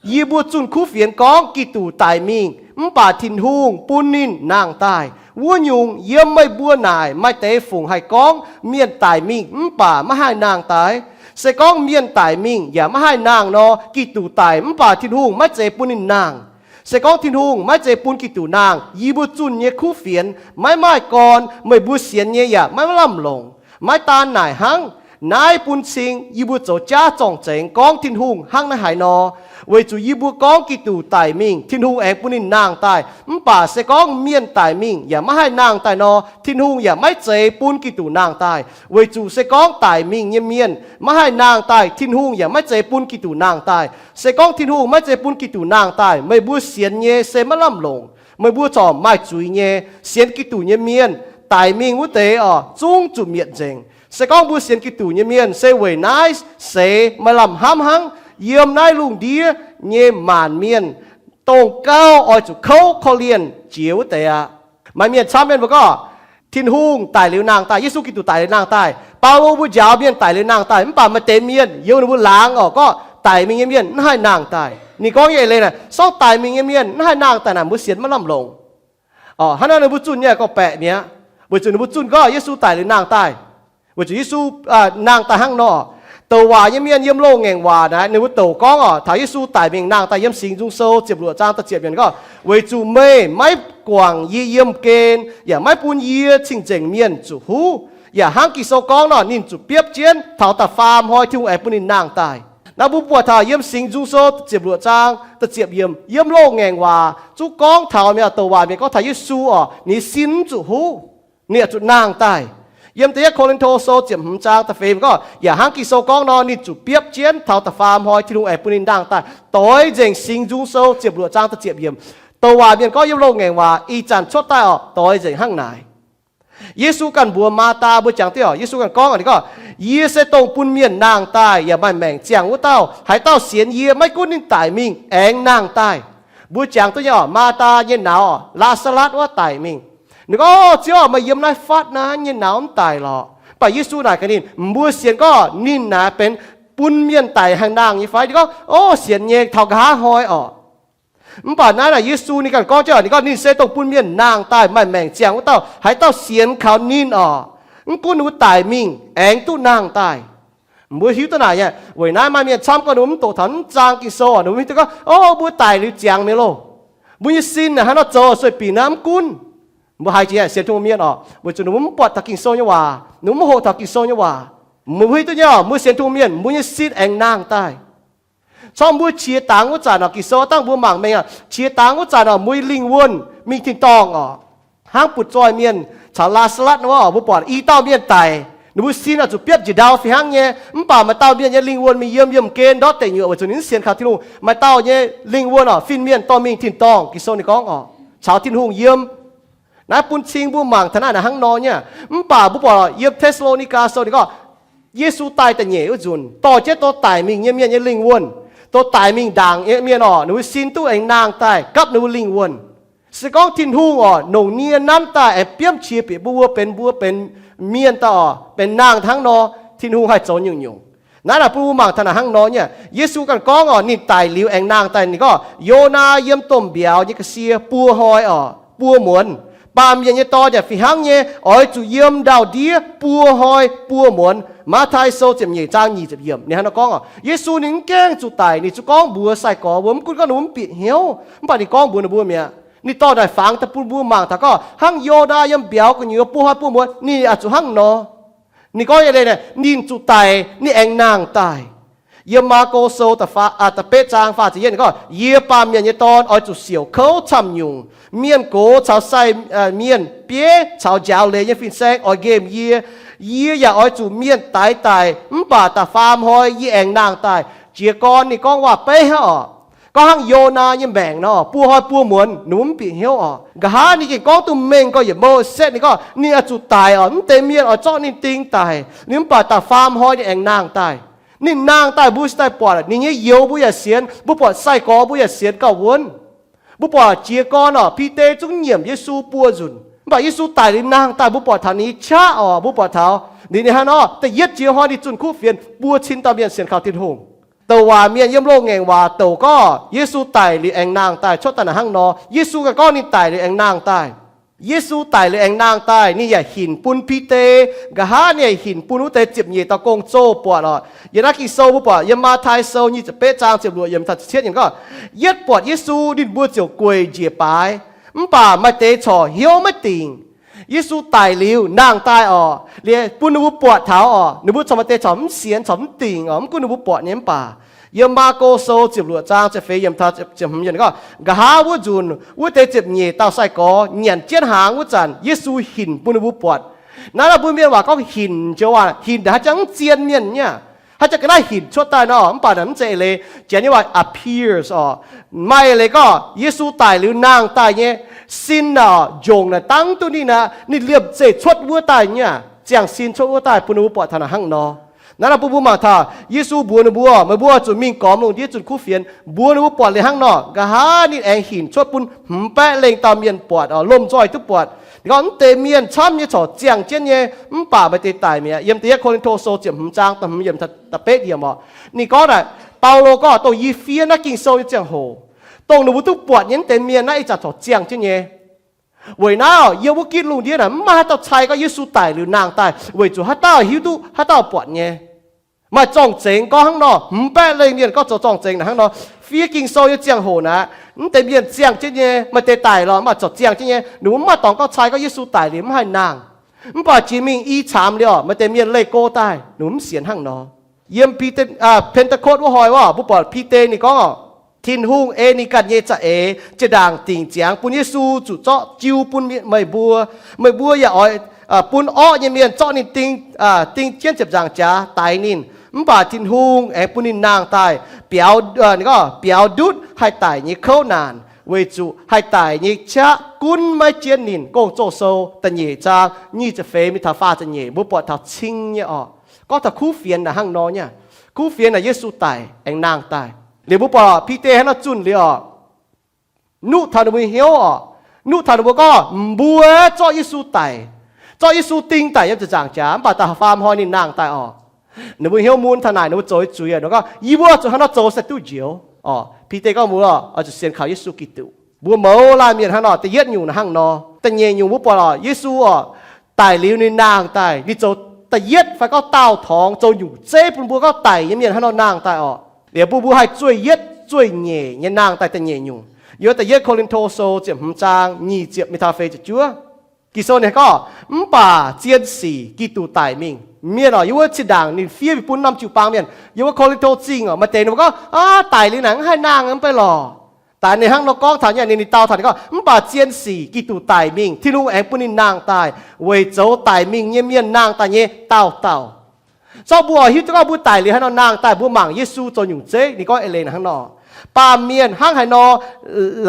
yie mbuo zunh kuv fienx gorngv Giduc daic mingh, mv baac Tin-Hungh bun ninh nangh daaih. Wuov nyungc yiem meih mbuo naaic maaih deix fungc haih gorngv mienh daic mingh mv baac maiv haih nangh daaih? Se gorngv mienh daic mingh yaac maiv haih nangh nor, Giduc daic mv baac Tin-Hungh maiv zeiz bun ninh nangh. Se gorngv Tin-Hungh maiv zeiz bun Giduc nangh, yie mbuo zunh nyei kuv fienx maiv maaih gorn, meih mbuo sienx nyei yaac maiv lamh longc. Maiv daan naaic hnangv, naaiv bun cing yie mbuo zoux jaav zorng-zengx gorngv Tin-Hungh hnangv naaiv haaix nor. Weic zuqc yie mbuo gorngv Giduc daic mingh, Tin-Hungh aengx bun ninh nangh daaih. Mv baac se gorngv mienh daic mingh yaac maiv haih nangh daaih nor, Tin-Hungh yaac maiv zeiz bun Giduc nangh daaih. Weic zuqc se gorngv daic mingh nyei mienh maiv haih nangh daaih, Tin-Hungh yaac maiv zeiz bun Giduc nangh daaih. Se gorngv Tin-Hungh maiv zeiz bun Giduc nangh daaih, meih mbuo sienx nyei se maiv lamh longc. Meih mbuo corc maaih zuiz nyei. Sienx Giduc nyei mienh, daic mingh wuov deix orqc, zungv zuqc mietc nzengc. Se gorngv mbuo sienx Giduc nyei mienh se weic naaiv seix maaih lamh hnamv hnangv, yiem naaiv lungh ndiev nyei maanc mienh, dongh gauh oix zuqc kouv korv-lienh jiex wuov deix aqv. Maaih mienh camv mienh mbuo gorngv, Tin-Hungh daic liuz nangh daaih, Yesu Giduc daic liuz nangh daaih. Baulo mbuo njaaux mienh daic liuz nangh daaih, mv baac maaih deix mienh yiem ninh mbuo laangz orqc, gorngv daic mingh nyei mienh mv haih nangh daaih. Ninh gorngv nyei eix leiz naaic, sorngv daic mingh nyei mienh mv haih nangh daaih naaic, mbuo sienx maiv lamh longc. Orqc, hnangv naaiv ninh mbuo zunh nyei gorngv-baeqc mi'aqv, weic zuqc ninh mbuo zunh gorngv Yesu daic liuz nangh daaih. Weic zuqc Yesu nangh daaih hnangv nor. Douc waac nyei mienh yiem loz-ngaengc waac naaic ninh mbuo douc gorngv orqc, taux Yesu daic mingh nangh daaih yiem Singx Nzung Sou ziepc luoqc zaang da'ziepc yiemc gorngv, weic zuqc meih maiv guangc yie yiem gen, yaac maiv bun yie cing-nzengc mienh zuqc huv. Yaac hnangv Ging-Sou gorngv nor, ninh zuqc biopv jienv taux da'faam hnoi Tin-Hungh aengx bun ninh nangh daaih. Naaiv mbuo buatc taux yiem Singx Nzung Sou ziepc luoqc zaang da'ziepc yiemc, yiem loz-ngaengc waac zungv gorngv taux mi'aqv, douc waac mienh gorngv taux Yesu orqc, ninh sin mv zuqc huv, ninh yaac zuqc nangh daaih. Yiem da'yietv Ko^lin^to Sou ziepc hmz zaang da'feix gorngv, yaac hnangv Ging-Sou gorngv nor, ninh zuqc biopv jienv taux da'faam hnoi Tin-Hungh aengx bun ninh nangh daaih. Doix nzengc Singx Nzung Sou ziepc luoqc zaang da'ziepc yiemc. Douc waac mienh gorngv yiem loz-ngaengc waac ih zanc cuotv daaih orqc, doix nzengc hnangv naaic. Yesu ganh mbuox Maa^taa mbuo jangx div orqc, Yesu ganh gorngv, ninh gorngv, yie se dongh bun mienh nangh daaih yaac maaih maengc ziangh wuov dauh. Haaix dauh sienx yie, maiv gunv ninh daic mingh aengx nangh daaih. Mbuo jangx duqv nyei orqc, Maa^taa nyei nauz orqc, Laa^saa^latv wuov daic mingh. Ninh gorngv, Ziouv, meih yiem naaiv fatv naaiv, nyei nauz mv daic lorqc. Mv baac Yesu naaic gaax ninh, mbuo sienx gorngv ninh naaic benx bun mienh daic haih nangh nyei fai? Ninh gorngv, O, sienx nyei, taux nqa'haav hnoi orqc. Mv baac naaiv naaic Yesu ninh ganh gorngv jienv, ninh gorngv ninh se dongh bun mienh nangh daaih maaih maengc ziangh wuov dauh. Haaix dauh sienx kaux ninh orqc, mv gunv ninh mbuo daic mingh aengx duqv nangh daaih. Mbuo hiuv duqv naaic nyei. Weic naaiv maaih mienh camv gorngv ninh mbuo mv doqc taux mv zaang Ging-Sou orqc, ninh mbuo hiuv duqv gorngv, O, mbuo daic liuz ziangx mi'aqv loh. Mbuo nyei sin naaic hnangv nor zoux sueih binc aqv, mv gunv. Mbuo haiz jiex sienx Tin-Hungh mienh orqc, weic zuqc ninh mbuo mv buatc taux Ging-Sou nyei waac, ninh mbuo mv hoqc taux Ging-Sou nyei waac. Mbuo hiuv duqv nyei orqc, mbuo sienx Tin-Hungh mienh, mbuo nyei sin aengx nangh daaih. Corc mbuo qiex dangx wuov zanc orqc, Ging-Sou dangh mbuo mangc mengh aqv, qiex dangx wuov zanc orqc, mbuo nyei lingh wuonh mingh tin-dorngh orqc. Hnangv butv-zoih mienh caux Laa^saa^latv wuov orqc, mbuo buatc i dauh mienh daic, ninh mbuo sin oix zuqc biopv njiec ndau fih hnangv nyei. Mv baac maaih dauh mienh nyei lingh wuonh mingh yiem yiemh gen ndortv deic nyuoqc weic zuqc ninh mv sienx kaux Tin-Hungh. Maaih dauh nyei lingh wuonh orqc, fin-mienh dorh mingh tin-dorngh, Ging-Sou ninh gorngv orqc, caux Tin-Hungh yiem. Naaiv bun cing mbuo mangc taux naaiv naaic hnangv nor nyei. Mv baac mbuo buatc yiem Te^saa^lo^ni^gaa Sou ninh gorngv, Yesu daaih da'nyeic wuov nzunc dorh jienv dongh daic mingh nyei mienh nyei lingh wuonh, dongh daic mingh ndaangc nyei mienh orqc, ninh mbuo sin duqv aengx nangh daaih gapv ninh mbuo lingh wuonh. Se gorngv Tin-Hungh oc, longc nie nanv daaih aengx biomv qiex bieqc mbuo, mbuo benx, mbuo benx mienh daaih oc, benx nangh hnangv nor, Tin-Hungh haih zoux nyungc-nyungc. Naaiv naaic bun mbuo mangc taux naaic hnangv nor nyei. Yesu ganh gorngv oc, ninh daic liuz aengx nangh daaih. Ninh gorngv, Yonaa yiem domh mbiauz nyei ga'sie buo hnoi oc, buo muonz. Baamh Mienh nyei Dorn yaac fih hnangv nyei oix zuqc yiem ndau-ndiev buo hnoi buo muonz. Matv^tai Sou ziepc nyeic zaang nyic ziepc yiemc ninh hnangv nor gorngv oc. Yesu ninh mv gaengh zuqc daic, ninh zuqc gorngv mbuox sai-gorx mbuo, mv gunv gorngv ninh mv bieqc hnyouv, mv baac ninh gorngv mbuox ninh mbuo mi'aqv. Ninh dorh naaic fangx daaih bun mbuo mangc taux gorngv hnangv Yonaa yiem mbiauz gu'nyuoz buo hnoi buo muonz ninh yaac zuqc hnangv nor. Ninh gorngv eix leiz naaic, ninh zuqc daic, ninh aengx nangh daaih. Yiem Maako Sou da'betv zaang faah ziepc yietv ninh gorngv, Yie, Baamh Mienh nyei Dorn, oix zuqc siouc kouv camv nyungc. Mienh gox caux sai mienh, bieiv caux njaaux leiz nyei fin-saeng oix nqemh yie. Yie yaac oix zuqc mienh daix daic, mv baac da'faam hnoi yie aengx nangh daaih. Jiez gorn ninh gorngv waac-beiv hnangv oc. Gorngv hnangv Yonaa nyei maengc nor, buo hnoi buo muonz ninh mv bieqc hnyouv oc. Nqa'haav ninh gengh gorngv duqv mengh gorx-youz, Mose, ninh gorngv ninh oix zuqc daic oc, mv deix mienh oix zorqv ninh ding daic. Ninh mv baac da'faam hnoi ninh aengx nangh daaih. Ninh nangh daaih mbuo se daaih buatc, ninh nyei youz mbuo yaac sienx, mbuo buatc sai-gorx mbuo yaac sienx gauh wuonv. Mbuo buatc jiez gorn oc, Bide zungv nyiemc Yesu buo nzunc, mv baac Yesu daic liuz nangh daaih mbuo buatc taux ninh nyei qaqv oc, mbuo buatc taux ninh, ninh hnangv nor da'yietv jiex hnoi ninh zunh kuv fienx, mbuo cin dauh mienh sienx kaux Tin-Hungh. Douc waac mienh yiem loz-ngaengc waac douc gorngv Yesu daic liuz aengx nangh daaih cuotv daaih naaic hnangv nor. Yesu ganh gorngv ninh daic liuz aengx nangh daaih. Yesu daic liuz aengx nangh daaih, ninh yaac hinc bun Bide. Nqa'haav ninh yaac hinc bun wuov deix ziepc nyeic dauh gong-zoh buatc oc. Yiem naaiv Ging-Sou mbuo buatc yiem Matv^tai Sou nyic ziepc betv zaang ziepc luoqc yiemc taux ziepc cietv yiemc gorngv, Yietv buatc Yesu ninh mbuo ziouc gueic njiec baaix, mv baac maaih deix corc hnyouv maiv dingc. Yesu daic liuz nangh daaih oc, liuz bun ninh mbuo buatc taux oc, ninh mbuo corc maaih deix corc mv sienx corc mv dingc oc, mv gunv ninh mbuo buatc nyei mv baac. Yiem Maako Sou ziepc luoqc zaang ziepc feix yiemc taux ziepc hmz yiemc gorngv, nqa'haav wuov nzunc wuov deix ziepc nyeic dauh sai-gorx nyanc jienv hnaangx wuov zanc, Yesu hinc bun ninh mbuo buatc. Naaiv, naaiv mbuo mienh waac gorngv hinc joux waac, hinc haaix jangx mv zien mienh nyei aqv. Haaix jangx ga'naaiv hinc cuotv daaih nor, mv baac naaiv mv zeiz eix leiz, Janx nyei waac appears oc. Maaih eix leiz gorngv Yesu daic liuz nangh daaih nyei, sin naaic, njongc naaic dangv duqv ninh aqv, ninh liemh zeih cuotv wuov daaih nyei aqv, ziangh sin cuotv wuov daaih bun ninh mbuo buatc taux naaic hnangv nor. Naaiv, naaiv bun mbuo mangc taux Yesu mbuox ninh mbuo, meih mbuo oix zuqc mingh gormx lungh ndiev zunh kuv fienx, mbuox ninh mbuo buatc liuz hnangv nor. Nqa'haav ninh aengx hinc cuotv bun hmz baeqv lengh dauh mienh buatc oc, lomh nzoih duqv buatc. Ninh gorngv mv deix mienh camv nyei corc ziangh jienv nyei, mv baac maaih deix daic mi'aqv. Yiem da'yietv Ko^lin^to Sou ziepc hmz zaang da'hmz yiemc taux da'betv yiemc oc. Ninh gorngv naaic, Baulo gorngv dongh yie fiev naaiv Ging-Sou nyei ziangh hoc, dongh ninh mbuo duqv buatc nyei mv deix mienh naaiv ih zanc corc ziangh jienv nyei. Weic naaiv oc, yiem wuov gitv lungh ndiev naaic mv maaih haaix dauh cai gorngv Yesu daic liuz nangh daaih weic zuqc haaix dauh hiuv duqv, haaix dauh buatc nyei. Maaih zorng-zengx gorngv hnangv nor, hmz baeqv lengh mienh gorngv zoux zorng-zengx naaic hnangv nor. Fiev Ging-Sou nyei ziangh hoc naaic, mv deix mienh ziangh jienv nyei, maaih deix daic lorqc, mv baac corc ziangh jienv nyei. Ninh mbuo mv maaih dorngx gorngv cai gorngv Yesu daic liuz mv haih nangh. Mv baac jiex mingh i camx liuz oc, maaih deix mienh leih go daaih, ninh mbuo mv sienx hnangv nor. Yiem Bide, Pentecost wuov hnoi wuov, mbuo buatc Bide ninh gorngv oc, Tin-Hungh ei ninh ganh nyei za'eix zinh ndaangc dingc ziangx bun Yesu zuqc zorqv jiu bun meih mbuo. Meih mbuo yaac oix bun orqv nyei mienh zorqv ninh ding, ding jienv ziepc nzaangc jaax daix ninh. Mv baac Tin-Hungh aengx bun ninh nangh daaih biaux, biaux ndutv haih daic nyei kouv naanc, weic zuqc haih daic nyei qaqv gunv maiv jienv ninh. Gong-Zoh Sou da'nyeic zaang nyic ziepc feix mingh taux faah ziepc nyeic, mbuo buatc taux cing nyei oc. Gorngv taux kuv fienx naaic hnangv nor nyei. Kuv fienx naaic Yesu daic aengx nangh daaih. Liuz mbuo buatc Bide hnangv nor zunh liuz oc, nuqv taux ninh mbuo hnyouv oc. Nuqv taux ninh mbuo gorngv, mbuo zorqv Yesu daic, zorqv Yesu ding daic yiem ziepc nzaangc jaax, mv baac da'faam hnoi ninh nangh daaih oc. Ninh mbuo hnyouv mun taux naaic, ninh mbuo zoux zuiz aqv. Ninh gorngv, yie mbuo oix zuqc hnangv nor zoux se duqv njoux oc. Bide gorngv mbuo oix zuqc sienx kaux Yesu Giduc. Mbuo mouz laanh mienh hnangv nor, da'yietv nyungc hnangv nor. Da'nyeic nyungc mbuo buatc oc, Yesu oc, daic liuz ninh nangh daaih, ninh zoux da'yietv fai gorngv daauh torngx zoux nyungc zeiv bun mbuo gorngv daic nyei mienh hnangv nor nangh daaih oc. Liuz bun mbuo haih zueih yietv zueih nyeic nyei nangh daaih da'nyeic nyungc. Yiem da'yietv Ko^lin^to Sou ziepc hmz zaang nyic ziepc mingh taux feix ziepc juov. Ging-Sou ninh gorngv, mv baac zien sic Giduc daic mingh. Mienh oc, yiem wuov zinh ndaangc ninh fiev mingh bun norm jiu-baang mienh yiem wuov Ko^lin^to Zingh oc, maaih deix ninh mbuo gorngv, aav, daic liuz naaic mv haih nangh mv bei lorqc. Daaih ninh hnangv nor gorngv taux nyei, ninh, ninh dau taux ninh gorngv, mv baac zien sic Giduc daic mingh, Tin-Hungh aengx bun ninh nangh daaih weic zoux daic mingh nyei mienh nangh daaih nyei daauh dauh. Zorqv mbuo oix hiuv duqv gorngv mbuo daic liuz hnangv nor nangh daaih, mbuo mangc Yesu zoux nyungc zeiv. Ninh gorngv eix leiz hnangv nor, baamh mienh hnangv haaix nor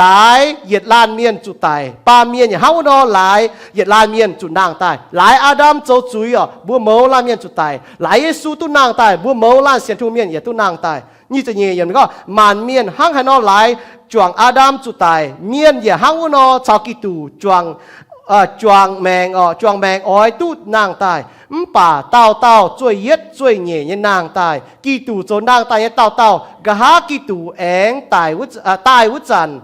laaix yietc laanh mienh zuqc daic, baamh mienh yaac hnangv wuov nor laaix yietc laanh mienh zuqc nangh daaih. Laaix Aa^ndam zoux zuiz oc, mbuo mouz laanh mienh zuqc daic. Laaix Yesu duqv nangh daaih, mbuo mouz laanh sienx Tin-Hungh mienh yaac duqv nangh daaih. Nyic ziepc nyeic yiemc gorngv, maanc mienh hnangv haaix nor laaix juangc Aa^ndam zuqc daic, mienh yaac hnangv wuov nor caux Giduc juangc, juangc maengc, juangc maengc oix duqv nangh daaih. Mv baac dauh dauh zueih yietv zueih nyeic nyei nangh daaih. Giduc zoux nangh daaih nyei dauh dauh, nqa'haav Giduc aengx daaih wuov zanc,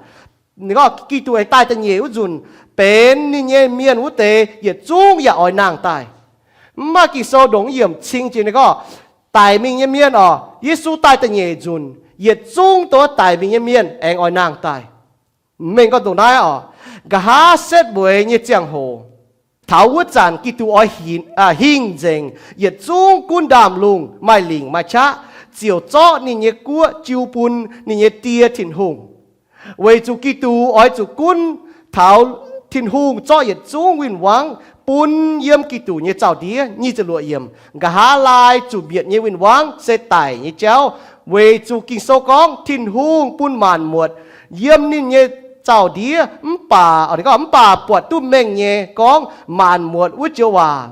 Giduc aengx daaih da'nyeic wuov nzunc, benx ninh nyei mienh wuov deix yietc zungv yaac oix nangh daaih. Mv maaih Ging-Sou ndongc yiemc cing jiex ninh gorngv, daic mingh nyei mienh oc, Yesu daaih da'nyeic nzunc, yietc zungv dongh daic mingh nyei mienh aengx oix nangh daaih. Mengh gorngv ndongc naaiv oc, nqa'haav setv mueiz nyei ziangh hoc, taux wuov zanc Giduc oix hingh nzengc, yietc zungv gunv ndaamv-lungh maaih lingc maaih qaqv ziouc zorqv ninh nyei guoqv jiu bun ninh nyei Die Tin-Hungh. Weic zuqc Giduc oix zuqc gunv taux Tin-Hungh zorqv yietc zungv win-wangv bun yiem Giduc nyei zaux-ndiev. Nyic ziepc luoqc yiemc, nqa'haav laai zuqc mietc nyei win-wangv se daic nyei jauv, weic zuqc Ging-Sou gorngv Tin-Hungh bun maanc muotc yiem ninh nyei zaux-ndiev. Mv baac, mv baac buatc duqv mengh nyei gorngv maanc muotc wuov joux waac,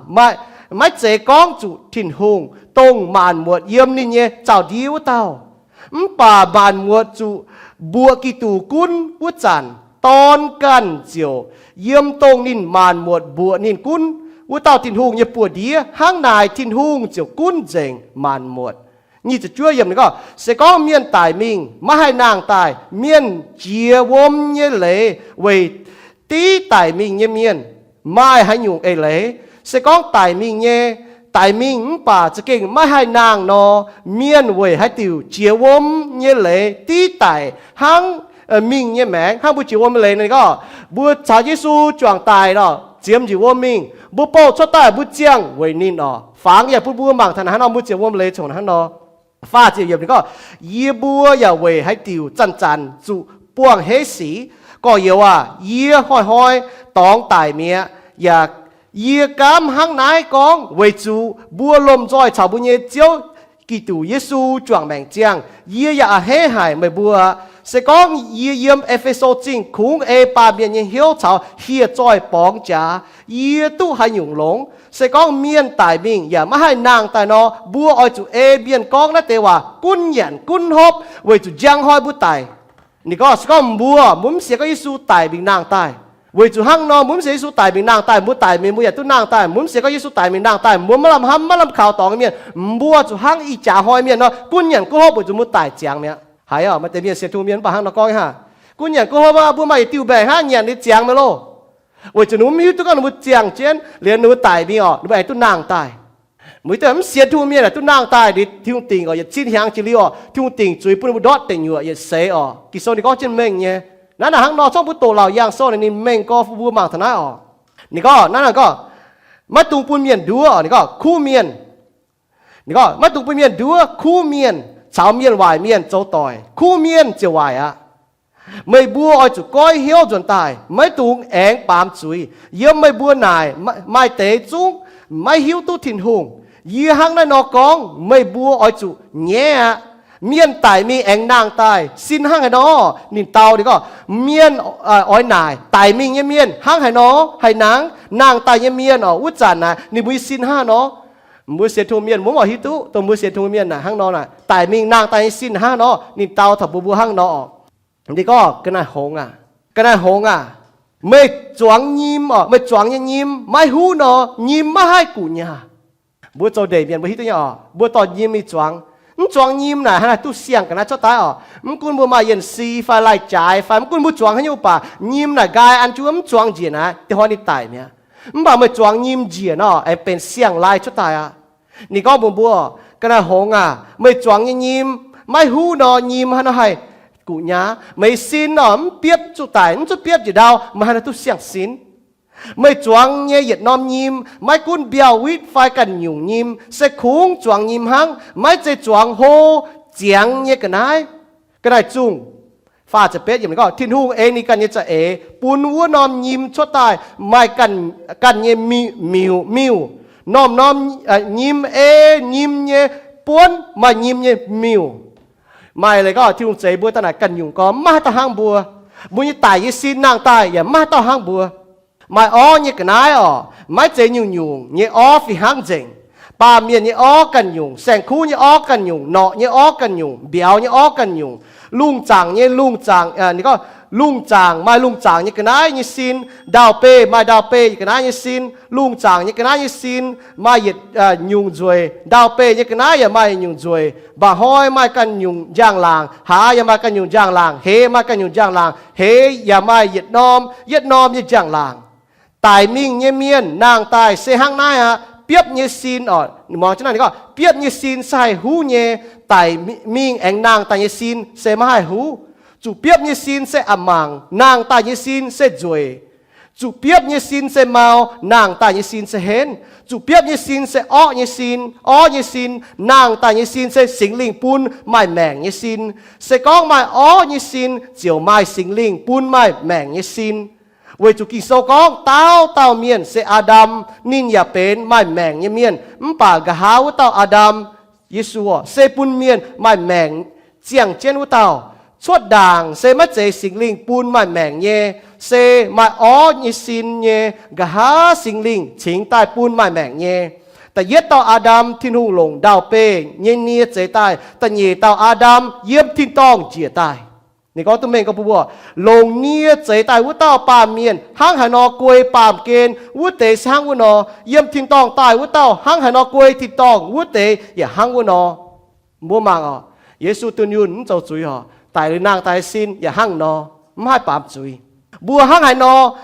maiv zeiz gorngv zuqc Tin-Hungh, dongh maanc muotc yiem ninh nyei zaux-ndiev wuov dauh. Mv baac maanc muotc zuqc mbuoqc Giduc gunv wuov zanc, Dorn ganh ziouc yiem dongh ninh maanc muotc mbuoqc ninh gunv wuov dauh Tin-Hungh nyei buoz-ndiev. Hnangv naaic Tin-Hungh ziouc gunv nzengc maanc muotc. Nyic ziepc juov yiemc ninh gorngv, se gorngv mienh daic mingh maiv haih nangh daaih, mienh jiex wuom nyei leiz weic div daic mingh nyei mienh maaih haaix nyungc eix leiz? Se gorngv daic mingh nyei, daic mingh mv baac za'gengh maiv haih nangh nor, mienh weic haaix diuc jiex wuom nyei leiz div daic hnangv mingh nyei maengc? Hnangv mbuo jiex wuom nyei leiz ninh gorngv, mbuo caux Yesu juangc daic nor, ziemx njiec wuom mingh, mbuo bouh cuotv daaih mbuo ziangh weic ninh oc. Fangx yaac bun mbuo mangc taux naaiv hnangv nor, mbuo ziouc wuom leiz congx hnangv nor. Faah ziepc yiemc ninh gorngv, yie mbuo yaac weic haaix diuc zanc-zanc zuqc buangh heiv sic? Gorx-youz aah, yie hnoi-hnoi dorngx daic mi'aqv. Yaac yie gaamv hnangv naaiv gorngv weic zuqc mbuo lomh nzoih caux mbuo nyei Ziouv Giduc Yesu juangc maengc ziangh. Yie yaac a'hneiv haic meih mbuo. Se gorngv yie yiem E^fe^so Zingh kungx ei baamh mienh nyei hnyouv caux hieh zoih borngz jaax, yie duqv haaix nyungc longx? Se gorngv mienh daic mingh yaac maiv haih nangh daaih nor, mbuo oix zuqc ei mienh gorngv naaiv deix waac gunv nyanc gunv hopv weic zuqc njang hnoi mbuo daic. Ninh gorngv, se gorngv mbuo, mbuo mv sienx gorngv Yesu daic mingh nangh daaih. Weic zuqc hnangv nor, mbuo mv sienx Yesu daic mingh nangh daaih, mbuo daic mingh mbuo yaac duqv nangh daaih. Mbuo mv sienx gorngv Yesu daic mingh nangh daaih, mbuo maiv lamh hnamv maiv lamh kaux dorngx nyei mienh, mbuo zuqc hnangv ih jaax hnoi mienh nor, gunv nyanc gunv hopv weic zuqc mbuo daic ziangx mi'aqv. Haiz oc, maaih deix mienh sienx Tin-Hungh mienh mv baac hnangv nor gorngv hnangv, gunv nyanc gunv hopv aqv, mbuo maaih yietc diuh mbaengc hnangv nyanc liuz ziangx mi'aqv loh. Weic zuqc ninh mbuo mv hiuv duqv gorngv ninh mbuo ziangh jienv liuz ninh mbuo daic mingh oc, ninh mbuo aengx duqv nangh daaih. Mbuo hiuv duqv mv sienx Tin-Hungh mienh aengx duqv nangh daaih liuz, Tin-Hungh dingc oc, yietc cin hnyangx jiex liuz oc, Tin-Hungh dingc zuiz bun ninh mbuo ndortv deic nyuoqc yietc seix oc. Ging-Sou ninh gorngv jienv mengh nyei. Naaiv naaic hnangv nor, zorngv mbuo doqc laauc yangh sou naaic ninh mengh gorx bun mbuo mangc taux naaiv oc. Ninh gorngv, naaiv naaic gorngv, maiv dungx bun mienh nduov, ninh gorngv kuv mienh. Ninh gorngv, maiv dungx bun mienh nduov, kuv mienh caux mienh waaic mienh zoux doic, kuv mienh ziouc waaic aqv. Meih mbuo oix zuqc goiv hnyouv nzuonx daaih, maiv dungx aengx baamz zuiz. Yiem meih mbuo naaic maaih deix zungv maiv hiuv duqv Tin-Hungh. Yie hnangv naaiv nor gorngv meih mbuo oix zuqc nyaiv aqv. Mienh daic mingh aengx nangh daaih sin hnangv haaix nor? Ninh dau ninh gorngv, mienh oix naaic daic mingh nyei mienh hnangv haaix nor haih nangh? Nangh daaih nyei mienh oc, wuov zanc naaic ninh mbuo nyei sin hnangv haaix nor? Mbuo sienx Tin-Hungh mienh mbuo mv oix hiuv duqv dongh mbuo sienx Tin-Hungh mienh naaic hnangv nor naaic, daic mingh nangh daaih nyei sin hnangv haaix nor. Ninh dau taux mbuo mbuo hnangv nor oc. Ninh gorngv, ga'naaiv hngongx aac, ga'naaiv hngongx aac, meih zuangx nyim oc, meih zuangx nyei nyim maiv huv nor, nyim maiv haih guqc nyaah. Mbuo zoux ndeic mienh mbuo hiuv duqv nyei oc, mbuo dorh nyim mingh zuangx. Mv zuangx nyim naaic hnangv naaic duqv siang ga'naaiv cuotv daaih oc. Mv gunv mbuo maaih yienh si fai lai-jaaix fai mv gunv mbuo zuangx haaix nyungc, mv baac nyim naaic nqaai an jienv mv zuangx njiec naaic, da'hoi ninh daic mi'aqv. Mv baac meih zuangx nyim njiec nor, aengx benx siang-lai cuotv daaih aqv. Ninh gorngv mbuox mbuo, ga'naaiv hngongx aac, meih zuangx nyei nyim maiv huv nor, nyim hnangv nor haih guqc nyaah. Meih sin nor, mv biopv zuqc daic, mv zuqc biopv njiec ndau, meih hnangv nor duqv siang-sin. Meih zuangx nyei yietc norm nyim, maiv gunv mbiauh witv fai ganh nyungc nyim, se kungx zuangx nyim hnangv, maiv zeiz zuangx hlo ziangx nyei ga'naaiv. Ga'naaiv zungh, faah ziepc betv yiemc ninh gorngv, Tin-Hungh ei ninh ganh nyei za'eix bun wuov norm nyim cuotv daaih maaih ganh nyei miuc, miuc. Norm-norm nyim ei nyim nyei buonv maaih nyim nyei miuc. Maaih leiz gorngv Tin-Hungh zeix mbuo daaih naaic ganh nyungc gorx, maiv haih dauh hnangv mbuo. Mbuo nyei daic nyei sin nangh daaih yaac maiv haih dauh hnangv mbuo. Maaih orv nyei ga'naaiv oc, maiv zeiz nyungc-nyungc nyei orv fih hnangv nzengc. Baamh mienh nyei orv ganh nyungc, saeng-kuv nyei orv ganh nyungc, norqc nyei orv ganh nyungc, mbiauz nyei orv ganh nyungc, lungh zaangc nyei lungh zaangc, ninh gorngv, lungh zaangc maaih lungh zaangc nyei ga'naaiv nyei sin, ndau-beih maaih ndau-beih ga'naaiv nyei sin, lungh zaangc nyei ga'naaiv nyei sin maaih yietc nyungc nzueic, ndau-beih nyei ga'naaiv yaac maaih nyungc nzueic, mba'hnoi maaih ganh nyungc njang-laangc, haaz yaac maaih ganh nyungc njang-laangc, heix maaih ganh nyungc njang-laangc, heix yaac maaih yietc norm yietc norm nyei njang-laangc. Daic mingh nyei mienh nangh daaih se hnangv naaiv aqv. Biopv nyei sin oc, muangx jienv naaiv ninh gorngv, biopv nyei sin se haih huv nyei, daic mingh aengx nangh daaih nyei sin se maiv haih huv. Zuqc biopv nyei sin se a'mangc, nangh daaih nyei sin se nzueic. Zuqc biopv nyei sin se mau, nangh daaih nyei sin se henv. Zuqc biopv nyei sin se orqv nyei sin, orv nyei sin, nangh daaih nyei sin se Singx Lingh bun maaih maengc nyei sin. Se gorngv maaih orv nyei sin, ziouc maaih Singx Lingh bun maaih maengc nyei sin. Weic zuqc Ging-Sou gorngv dauh dauh mienh se Aa^ndam, ninh yaac benx maaih maengc nyei mienh, mv baac nqa'haav wuov dauh Aa^ndam, Yesu, se bun mienh maaih maengc ziangh jienv wuov dauh. Cuotv ndaangc se maiv zeiz Singx Lingh bun maaih maengc nyei, se maaih orv nyei sin nyei, nqa'haav Singx Lingh cingx daaih bun maaih maengc nyei. Da'yietv dauh Aa^ndam, Tin-Hungh longc ndau-beih nyei nie zeix daaih. Da'nyeic dauh Aa^ndam yiem tin-dorngh njiec daaih. Ninh gorngv duqv mengh gorngv mbuo, longc nie zeix daaih wuov dauh baamh mienh hnangv haaix nor guei baamh gen, wuov deix se hnangv wuov nor. Yiem tin-dorngh daaih wuov dauh hnangv haaix nor guei tin-dorngh, wuov deix yaac hnangv wuov nor. Mbuo mangc oc, Yesu dunh yunh mv zoux zuiz oc, daic liuz nangh daaih sin yaac hnangv nor, mv haih baamz zuiz. Mbuo hnangv haaix nor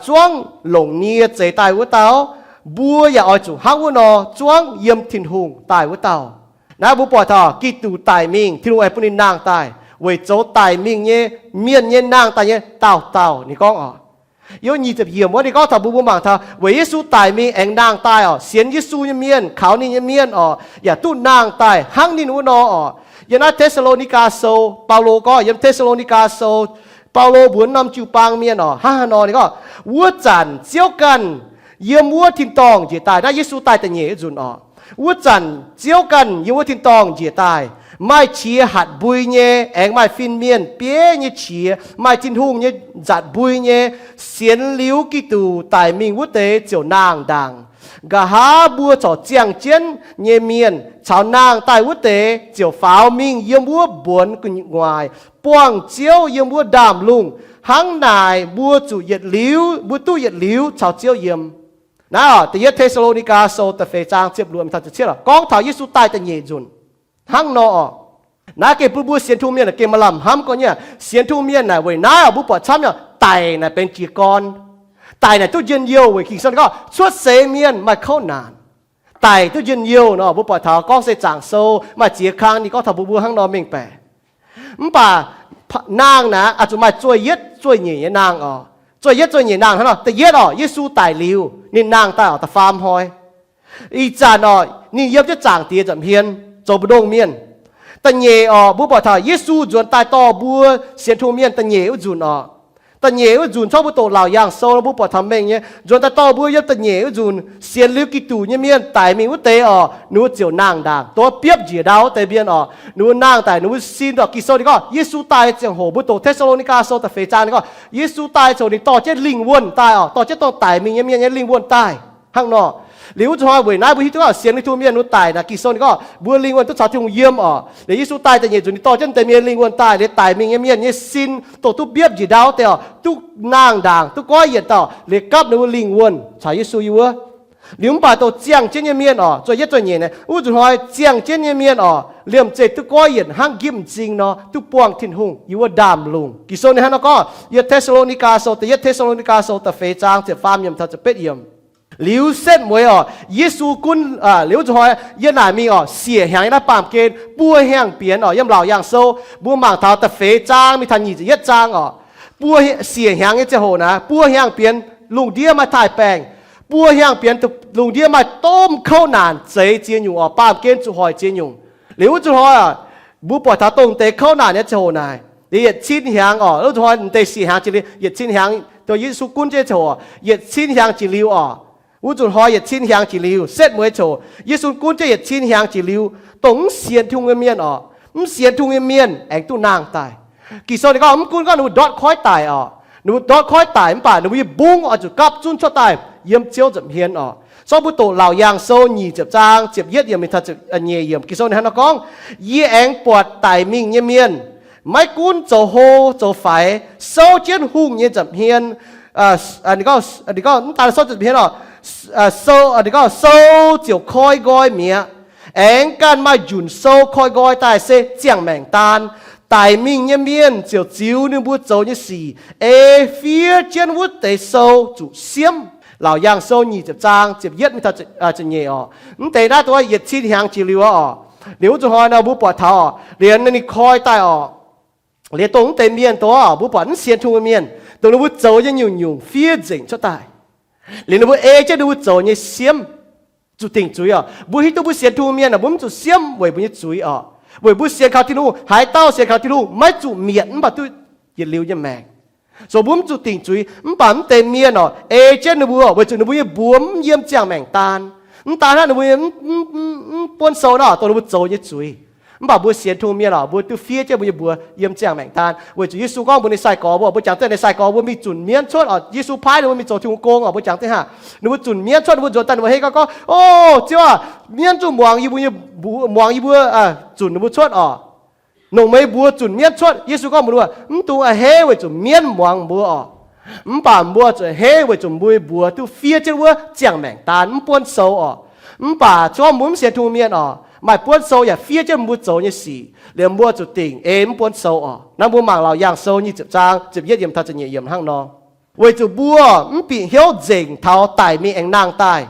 zuangv longc nie zeix daaih wuov dauh, mbuo yaac oix zuqc hnangv wuov nor zuangv yiem Tin-Hungh daaih wuov dauh. Naaiv mbuo buatc taux Giduc daic mingh, Tin-Hungh aengx bun ninh nangh daaih, weic zoux daic mingh nyei mienh nyei nangh daaih nyei dauh dauh. Ninh gorngv oc, yiem nyic ziepc yiemc wuov ninh gorngv taux mbuo, mbuo mangc taux weic Yesu daic mingh aengx nangh daaih oc, sienx Yesu nyei mienh, kaux ninh nyei mienh oc, yaac duqv nangh daaih hnangv ninh wuov nor oc. Yiem naaiv Te^saa^lo^ni^gaa Sou, Baulo gorngv yiem Te^saa^lo^ni^gaa Sou, Baulo mbuox norm jiu-baang mienh oc, hnangv haaix nor ninh gorngv, wuov zanc Ziouv ganh yiem wuov tin-dorngh njiec daaih. Naaiv Yesu daaih da'nyeic wuov nzunc oc. Wuov zanc Ziouv ganh yiem wuov tin-dorngh njiec daaih, maaih qiex hatc mbui nyei, aengx maaih fin-mienh bieiv nyei qiex, maaih Tin-Hungh nyei nzatc mbui nyei. Sienx liuz Giduc daic mingh wuov deix ziouc nangh ndaangc. Nqa'haav mbuo corc ziangh jienv nyei mienh caux nangh daaih wuov deix ziouc faaux mingh yiem wuov mbuonx gu'nguaaic buangh Ziouv yiem wuov ndaamv-lungh. Hnangv naaic mbuo zuqc yietc liuz, mbuo duqv yietc liuz caux Ziouv yiem. Naaiv oc, da'yietv Te^saa^lo^ni^gaa Sou da'feix zaang ziepc luoqc taux ziepc cietv oc, gorngv taux Yesu daaih da'nyeic nzunc hnangv nor oc. Naaiv gengh bun mbuo sienx tungh mienh naaic gengh maaih lamh hnamv gorngv nyei. Sienx tungh mienh naaic weic naaiv oc, mbuo buatc camv nyei, daic naaic benx jiez gorn. Daic naaic duqv njien-youh weic Ging-Sou gorngv cuotv seix mienh maaih kouv naanc. Daic duqv njien-youh nor, mbuo buatc taux gorngv se zaangc sou maaih ziex kang ninh gorngv taux mbuo, mbuo hnangv nor mengh baeqc. Mv baac nangh naaic oix zuqc maaih zuoih yietv zuoih nyeic nyei nangh oc. Zuoih yietv zuoih nyeic nangh hnangv nor, da'yietv oc, Yesu daic liuz ninh nangh daaih oc, da'faam hnoi. Ih zanc oc, ninh yiem jienv Zaangc Diex nza'hmien zoux mbu'ndongx mienh. Da'nyeic oc, mbuo buatc taux Yesu nzuonx daaih dorh mbuo sienx tungh mienh da'nyeic wuov nzunc oc. Da'nyeic wuov nzunc, corc mbuo doqc Laauc Yaangh Sou nor mbuo buatc taux mengh nyei, nzuonx daaih dorh mbuo yiem da'nyeic wuov nzunc, sienx liuz Giduc nyei mienh daic mingh wuov deix oc, ninh mbuo ziouc nangh ndaangc, dongh biopv njiec ndau wuov deix mienh oc. Ninh mbuo nangh daaih, ninh mbuo sin oc. Ging-Sou ninh gorngv Yesu daaih ziangh hoc, mbuo doqc Te^saa^lo^ni^gaa Sou da'feix zaang ninh gorngv Yesu daaih ziangh hoc ninh dorh jienv lingh wuonh daaih oc, dorh jienv dongh daic mingh nyei mienh nyei lingh wuonh daaih. Hnangv nor, liuz wuov zuqc hnoi weic naaiv mbuo hiuv duqv gorngv sienx Tin-Hungh mienh ninh daic naaic, Ging-Sou ninh gorngv mbuo lingh wuonh duqv caux Tin-Hungh yiem oc. Liuz Yesu daaih da'nyeic nzunc ninh dorh jienv deix mienh nyei lingh wuonh daaih, liuz daic mingh nyei mienh nyei sin dongh duqv biopv njiec ndau wuov deix oc, duqv nangh ndaangc, duqv goiv yienc dauh, liuz gapv ninh mbuo lingh wuonh caux Yesu yiem wuov. Liuz mv baac dongh ziangh jienv nyei mienh oc, zuoqv yietv zuoqv nyeic naaic, wuov nzunc hnoi ziangh jienv nyei mienh oc, liemh zeih duqv goiv yienc hnangv nqipv m'zing nor, duqv buangh Tin-Hungh yiem wuov ndaamv-lungh. Ging-Sou ninh hnangv nor gorngv, yiem Te^saa^lo^ni^gaa Sou, da'yietv Te^saa^lo^ni^gaa Sou da'feix zaang ziepc faam yiemc taux ziepc betv yiemc. Liuz setv mueiz oc, Yesu gunv, liuz wuov nzunc hnoi yiem naaic mingh oc, siec hnyangx yiem naaiv baamh gen buo hnyangx bienx oc. Yiem Laauc Yaangh Sou mbuo mangc taux da'feix zaang mingh taux nyic ziepc yietv zaang oc. Buo, siec hnyangx nyei ziangh hoc naaic, buo hnyangx bienx lungh ndiev maaih taaih-baengh, buo hnyangx bienx lungh ndiev maaih domh kouv naanc zeix ziex nyungc oc, baamh gen zuqc hoic ziex nyungc. Liuz wuov nzunc hnoi oc, mbuo buatc taux dongh deix kouv naanc nyei ziangh hoc naaic, liuz yietc cin hnyangx oc, wuov nzunc hnoi m'deix siec hnyangx jiex liuz, yietc cin hnyangx, dongh Yesu gunv jienv ziangh hoc, yietc cin hnyangx jiex liuz oc. Wuov nzunc hnoi yietc cin hnyangx jiex liuz, setv mueiz ziouc, Yesu gunv jienv yietc cin hnyangx jiex liuz, dongh mv sienx Tin-Hungh nyei mienh oc, mv sienx Tin-Hungh nyei mienh aengx duqv nangh daaih. Ging-Sou ninh gorngv mv gunv gorngv ninh mbuo ndortv koiv daic oc, ninh mbuo ndortv koiv daic mv baac ninh mbuo nyei mbungv oix zuqc gapv zunv cuotv daaih yiem Ziouv nza'hmien oc. Zorqv mbuo doqc Laauc Yaangh Sou nyic ziepc zaang ziepc yietv yiemc mingh taux ziepc nyeic yiemc, Ging-Sou ninh hnangv nor gorngv, Yie aengx buatc daic mingh nyei mienh, maiv gunv zoux hlo zoux faix, souv jienv hungh nyei nza'hmien, ninh gorngv mv daan souv nza'hmien oc, sou, ninh gorngv sou ziouc koi nqoi mi'aqv. Aengx ganh maaih njunc sou koi nqoi daaih se ziangh maengc daan. Daic mingh nyei mienh ziouc ziux ninh mbuo zoux nyei sic ei fiev jienv wuov deix sou zuqc siemv. Laauc Yaangh Sou nyic ziepc zaang ziepc yietv mingh taux ziepc nyeic oc. Mv deix naaiv dongh yietc cin hnyangx jiex liuz oc. Liuz wuov zuqc hnoi nor mbuo buatc taux oc, liuz ninh koi daaih oc, liuz dongh mv deix mienh dongh mbuo buatc mv sienx Tin-Hungh mienh, dongh ninh mbuo zoux nyei nyungc-nyungc fiev nzengc cuotv daaih. Liuz ninh mbuo ei jienv ninh mbuo zoux nyei siemv zuqc dingc zuiz oc. Mbuo hiuv duqv mbuo sienx Tin-Hungh mienh aah, mbuo mv zuqc siemv weic mbuo nyei zuiz oc. Weic mbuo sienx kaux Tin-Hungh, haaix dauh sienx kaux Tin-Hungh maiv zuqc mietc mv baac duqv yietc liuz nyei maengc. So mbuo mv zuqc dingc zuiz, mv baac mv deix mienh oc, ei jienv ninh mbuo weic zuqc ninh mbuo nyei mbuox mv yiem ziangh maengc daan. Mv daan hnangv, ninh mbuo mv buonv sou nor dongh ninh mbuo zoux nyei zuiz. Mv baac mbuo sienx Tin-Hungh mienh oc, mbuo duqv fiev jienv mbuo nyei mbuox yiem ziangh maengc daan. Weic zuqc Yesu gorngv mbuox ninh sai-gorx mbuo, mbuo jangx deix ninh sai-gorx mbuo mingh zunc mienv cuotv oc. Yesu paaiv ninh mbuo mingh zoux Tin-Hungh gong oc. Mbuo jangx deix hnangv, ninh mbuo zunc mienv cuotv, ninh mbuo nzuonx daaih ninh mbuo hei gorngv, O, Ziouv aah, mienv zuqc muangx yie mbuo nyei, muangx yie mbuo zunc ninh mbuo cuotv oc. Nongc meih mbuox zunc mienv cuotv. Yesu gorngv mbuox ninh, Mv dungx a'hneiv weic zuqc mienv muangx mbuo oc. Mv baac mbuo zuqc a'hneiv weic zuqc mbuo nyei mbuox duqv fiev jienv wuov ziangh maengc daan mv buonv sou oc. Mv baac zorqv mbuo mv sienx Tin-Hungh mienh oc, maaih buonv sou yaac fiev jienv mbuo zoux nyei sic, liemh mbuo zuqc dingc ei mv buonv sou oc. Naaiv mbuo mangc Laauc Yaangh Sou nyic ziepc zaang ziepc yietv yiemc taux ziepc nyeic yiemc hnangv nor. Weic zuqc mbuo mv bieqc hnyouv nzengc taux daic mingh aengx nangh daaih.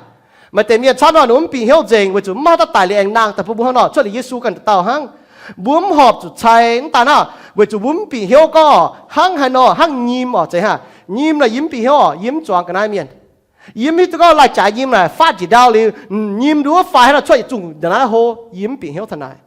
Maaih deix mienh camv nor ninh mv bieqc hnyouv nzengc weic zuqc mv maaih dauh daic liuz aengx nangh daaih bun mbuo hnangv nor, cuotv liuz Yesu ganh dauh dauh hnangv. Mbuo mv horpc zuqc cai mv daan hnangv, weic zuqc mbuo mv bieqc hnyouv gorngv, Hnangv haaix nor hnangv nyim oc, zeiz hnangv nyim naaic yie mv bieqc hnyouv oc, yie mv zuangx ga'naaiv mienh. Yie mv hiuv duqv gorngv lai-jaaix nyim naaic faatv njiec ndau liuz, nyim nduov fai hnangv nor cuotv yietc zungh nda'naaiv hlo, yie mv bieqc hnyouv taux naaic.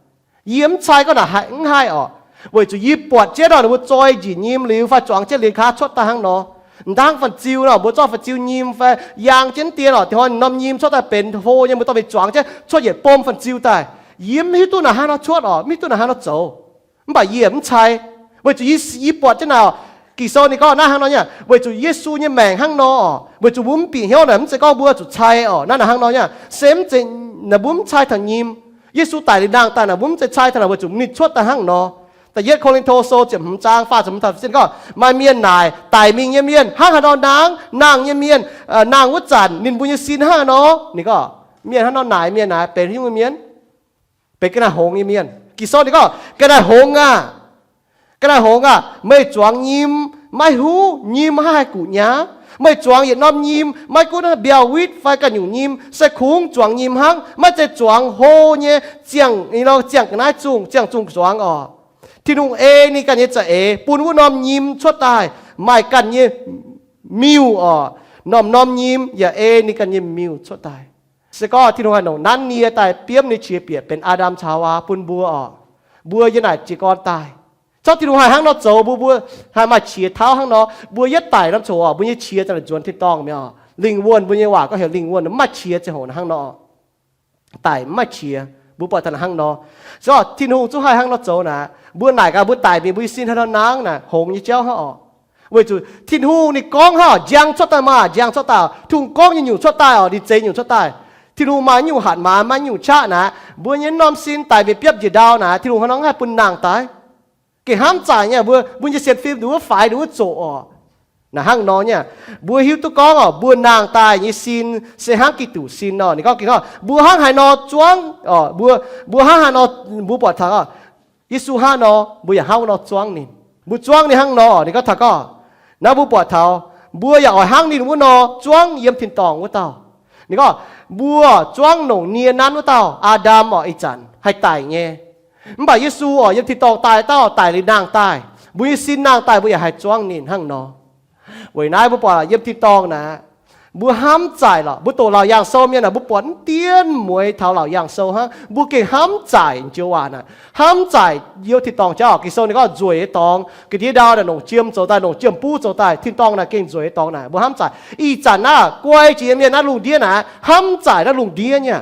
Yie mv cai gorngv naaic mv haih oc. Weic zuqc yie buatc jienv nor ninh mbuo zoi njiec nyim liuz fai zuangx jienv lienh kaa cuotv daaih hnangv nor. M'dangv fanh ziu nor mbuo zorqv fanh ziu nyim fai yaang jienv dien oc, dinh hnoi norm nyim cuotv daaih benx hlo nyei, mbuo dorh mingh zuangx jienv cuotv yietc bom fanh ziu daaih. Yie mv hiuv duqv naaic hnangv nor cuotv oc, mv hiuv duqv naaic hnangv nor zoux. Mv baac yie mv cai, weic zuqc yie, yie buatc jienv naaic oc. Ging-Sou ninh gorngv naaiv hnangv nor nyei, weic zuqc Yesu nyei maengc hnangv nor oc, weic zuqc mbuo mv bieqc hnyouv naaic mv zeiz gorngv mbuo zuqc cai oc. Naaiv naaic hnangv nor nyei, se mv zeiz naaic mbuo mv cai taux nyim. Yesu daic liuz nangh daaih naaic mbuo mv zeiz cai taux naaic weic zuqc ninh cuotv daaih hnangv nor. Da'yietv Ko^lin^to Sou ziepc hmz zaang faah ziepc hmz taux ziepc gorngv, Maaih mienh naaic, daic mingh nyei mienh hnangv haaix nor nangh, nangh nyei mienh nangh wuov zanc ninh mbuo nyei sin hnangv haaix nor. Ninh gorngv, Mienh hnangv nor naaic mienh naaic benx haaix nyungc nyei mienh? Benx ga'naaiv hngongx nyei mienh. Ging-Sou ninh gorngv, Ga'naaiv hngongx aah! Ga'naaiv hngongx aah! Meih zuangx nyim maiv huv nyim hnangv haaix guqc nyaav. Meih zuangx yietc norm nyim, maiv gunv mbiauh witv fai ganh nyungc nyim, se kungx zuangx nyim hnangv, maiv zeiz zuangx hlo nyei ziangh, ziangh ga'naaiv zungh, ziangh zungh zuangx oc. Tin-Hungh ei ninh ganh nyei za'eix bun wuov norm nyim cuotv daaih maaih ganh nyei miuc oc. Norm-norm nyim yaac ei ninh ganh nyei miuc cuotv daaih. Se gorngv Tin-Hungh haih nongc nanv nie daaih biomv ninh qiex bieqc benx Aa^ndam caux Haawaa bun mbuo oc, mbuo yiem naaic jiez gorn daaih. Zorqv Tin-Hungh haih hnangv nor zoux, mbuo, mbuo haih maaih qiex tauv hnangv nor. Mbuo yietv daic norm coc oc, mbuo nyei qiex ziouc nzuonx tin-dorngh mi'aqv oc. Lingh wuonh, mbuo nyei waac gorngv heuc lingh wuonh, mv maaih qiex ziangh hoc hnangv nor. Daic mv maaih qiex, mbuo buatc taux hnangv nor. Se gorngv Tin-Hungh zungv haih hnangv nor zoux naaic, mbuo naaic gaax mbuo daic mingh mbuo nyei sin haaix nor nangv naaic, hngongx nyei jauv hnangv oc. Weic zuqc Tin-Hungh ninh gorngv hnangv oc, njang cuotv daaih maah, njang cuotv daaih oc. Tin-Hungh gorngv nyungc-nyungc cuotv daaih oc, ninh zeix nyungc cuotv daaih. Tin-Hungh maaih nyungc hatc maaz, maaih nyungc qaqv naaic, mbuo nyei norm sin daic mingh biopv njiec ndau naaic, Tin-Hungh hnangv nor haih bun nangh daaih. Gengh hnamv zaaic nyei, mbuo, mbuo nyei sienx fim nduov wuov faix, nduov wuov zoqc oc. Naaic hnangv nor nyei, mbuo hiuv duqv gorngv oc, mbuo nangh daaih nyei sin se hnangv Giduc sin nor. Ninh gorngv gengh gorngv mbuo hnangv haaix nor zuangv oc, mbuo, mbuo hnangv haaix nor, mbuo buatc taux oc, Yesu hnangv nor, mbuo yaac hnangv wuov nor zuangv ninh. Mbuo zuangv ninh hnangv nor, ninh gorngv taux gorngv, naaiv mbuo buatc taux, mbuo yaac oix hnangv ninh wuov nor zuangv yiem tin-dorngh wuov dauh. Ninh gorngv, mbuo zuangv longc nie nanv wuov dauh, Aa^ndam oc, ih zanc haih daic nyei. Mv baac Yesu oc, yiem tin-dorngh daaih dauh, daic liuz nangh daaih, mbuo nyei sin nangh daaih, mbuo yaac haih zuangv ninh hnangv nor. Weic naaiv mbuo buatc yiem tin-dorngh naaic, mbuo hnamv zaaic lorqc. Mbuo doqc Laauc Yaangh Sou mienh naaic, mbuo buatc mv dienv mueiz taux Laauc Yaangh Sou hnangv, mbuo gengh hnamv zaaic joux waac naaic. Hnamv zaaic youh tin-dorngh jauv. Ging-Sou ninh gorngv nzueic nyei dorngx, ga'ndiev ndau naaic longc jiem zoux daaih, longc jiem buv zoux daaih. Tin-dorngh naaic gengh nzueic nyei dorngx naaic. Mbuo hnamv zaaic, ih zanc naaiv guai jiex mienh naaiv lungh ndiev naaic, hnamv zaaic naaiv lungh ndiev nyei.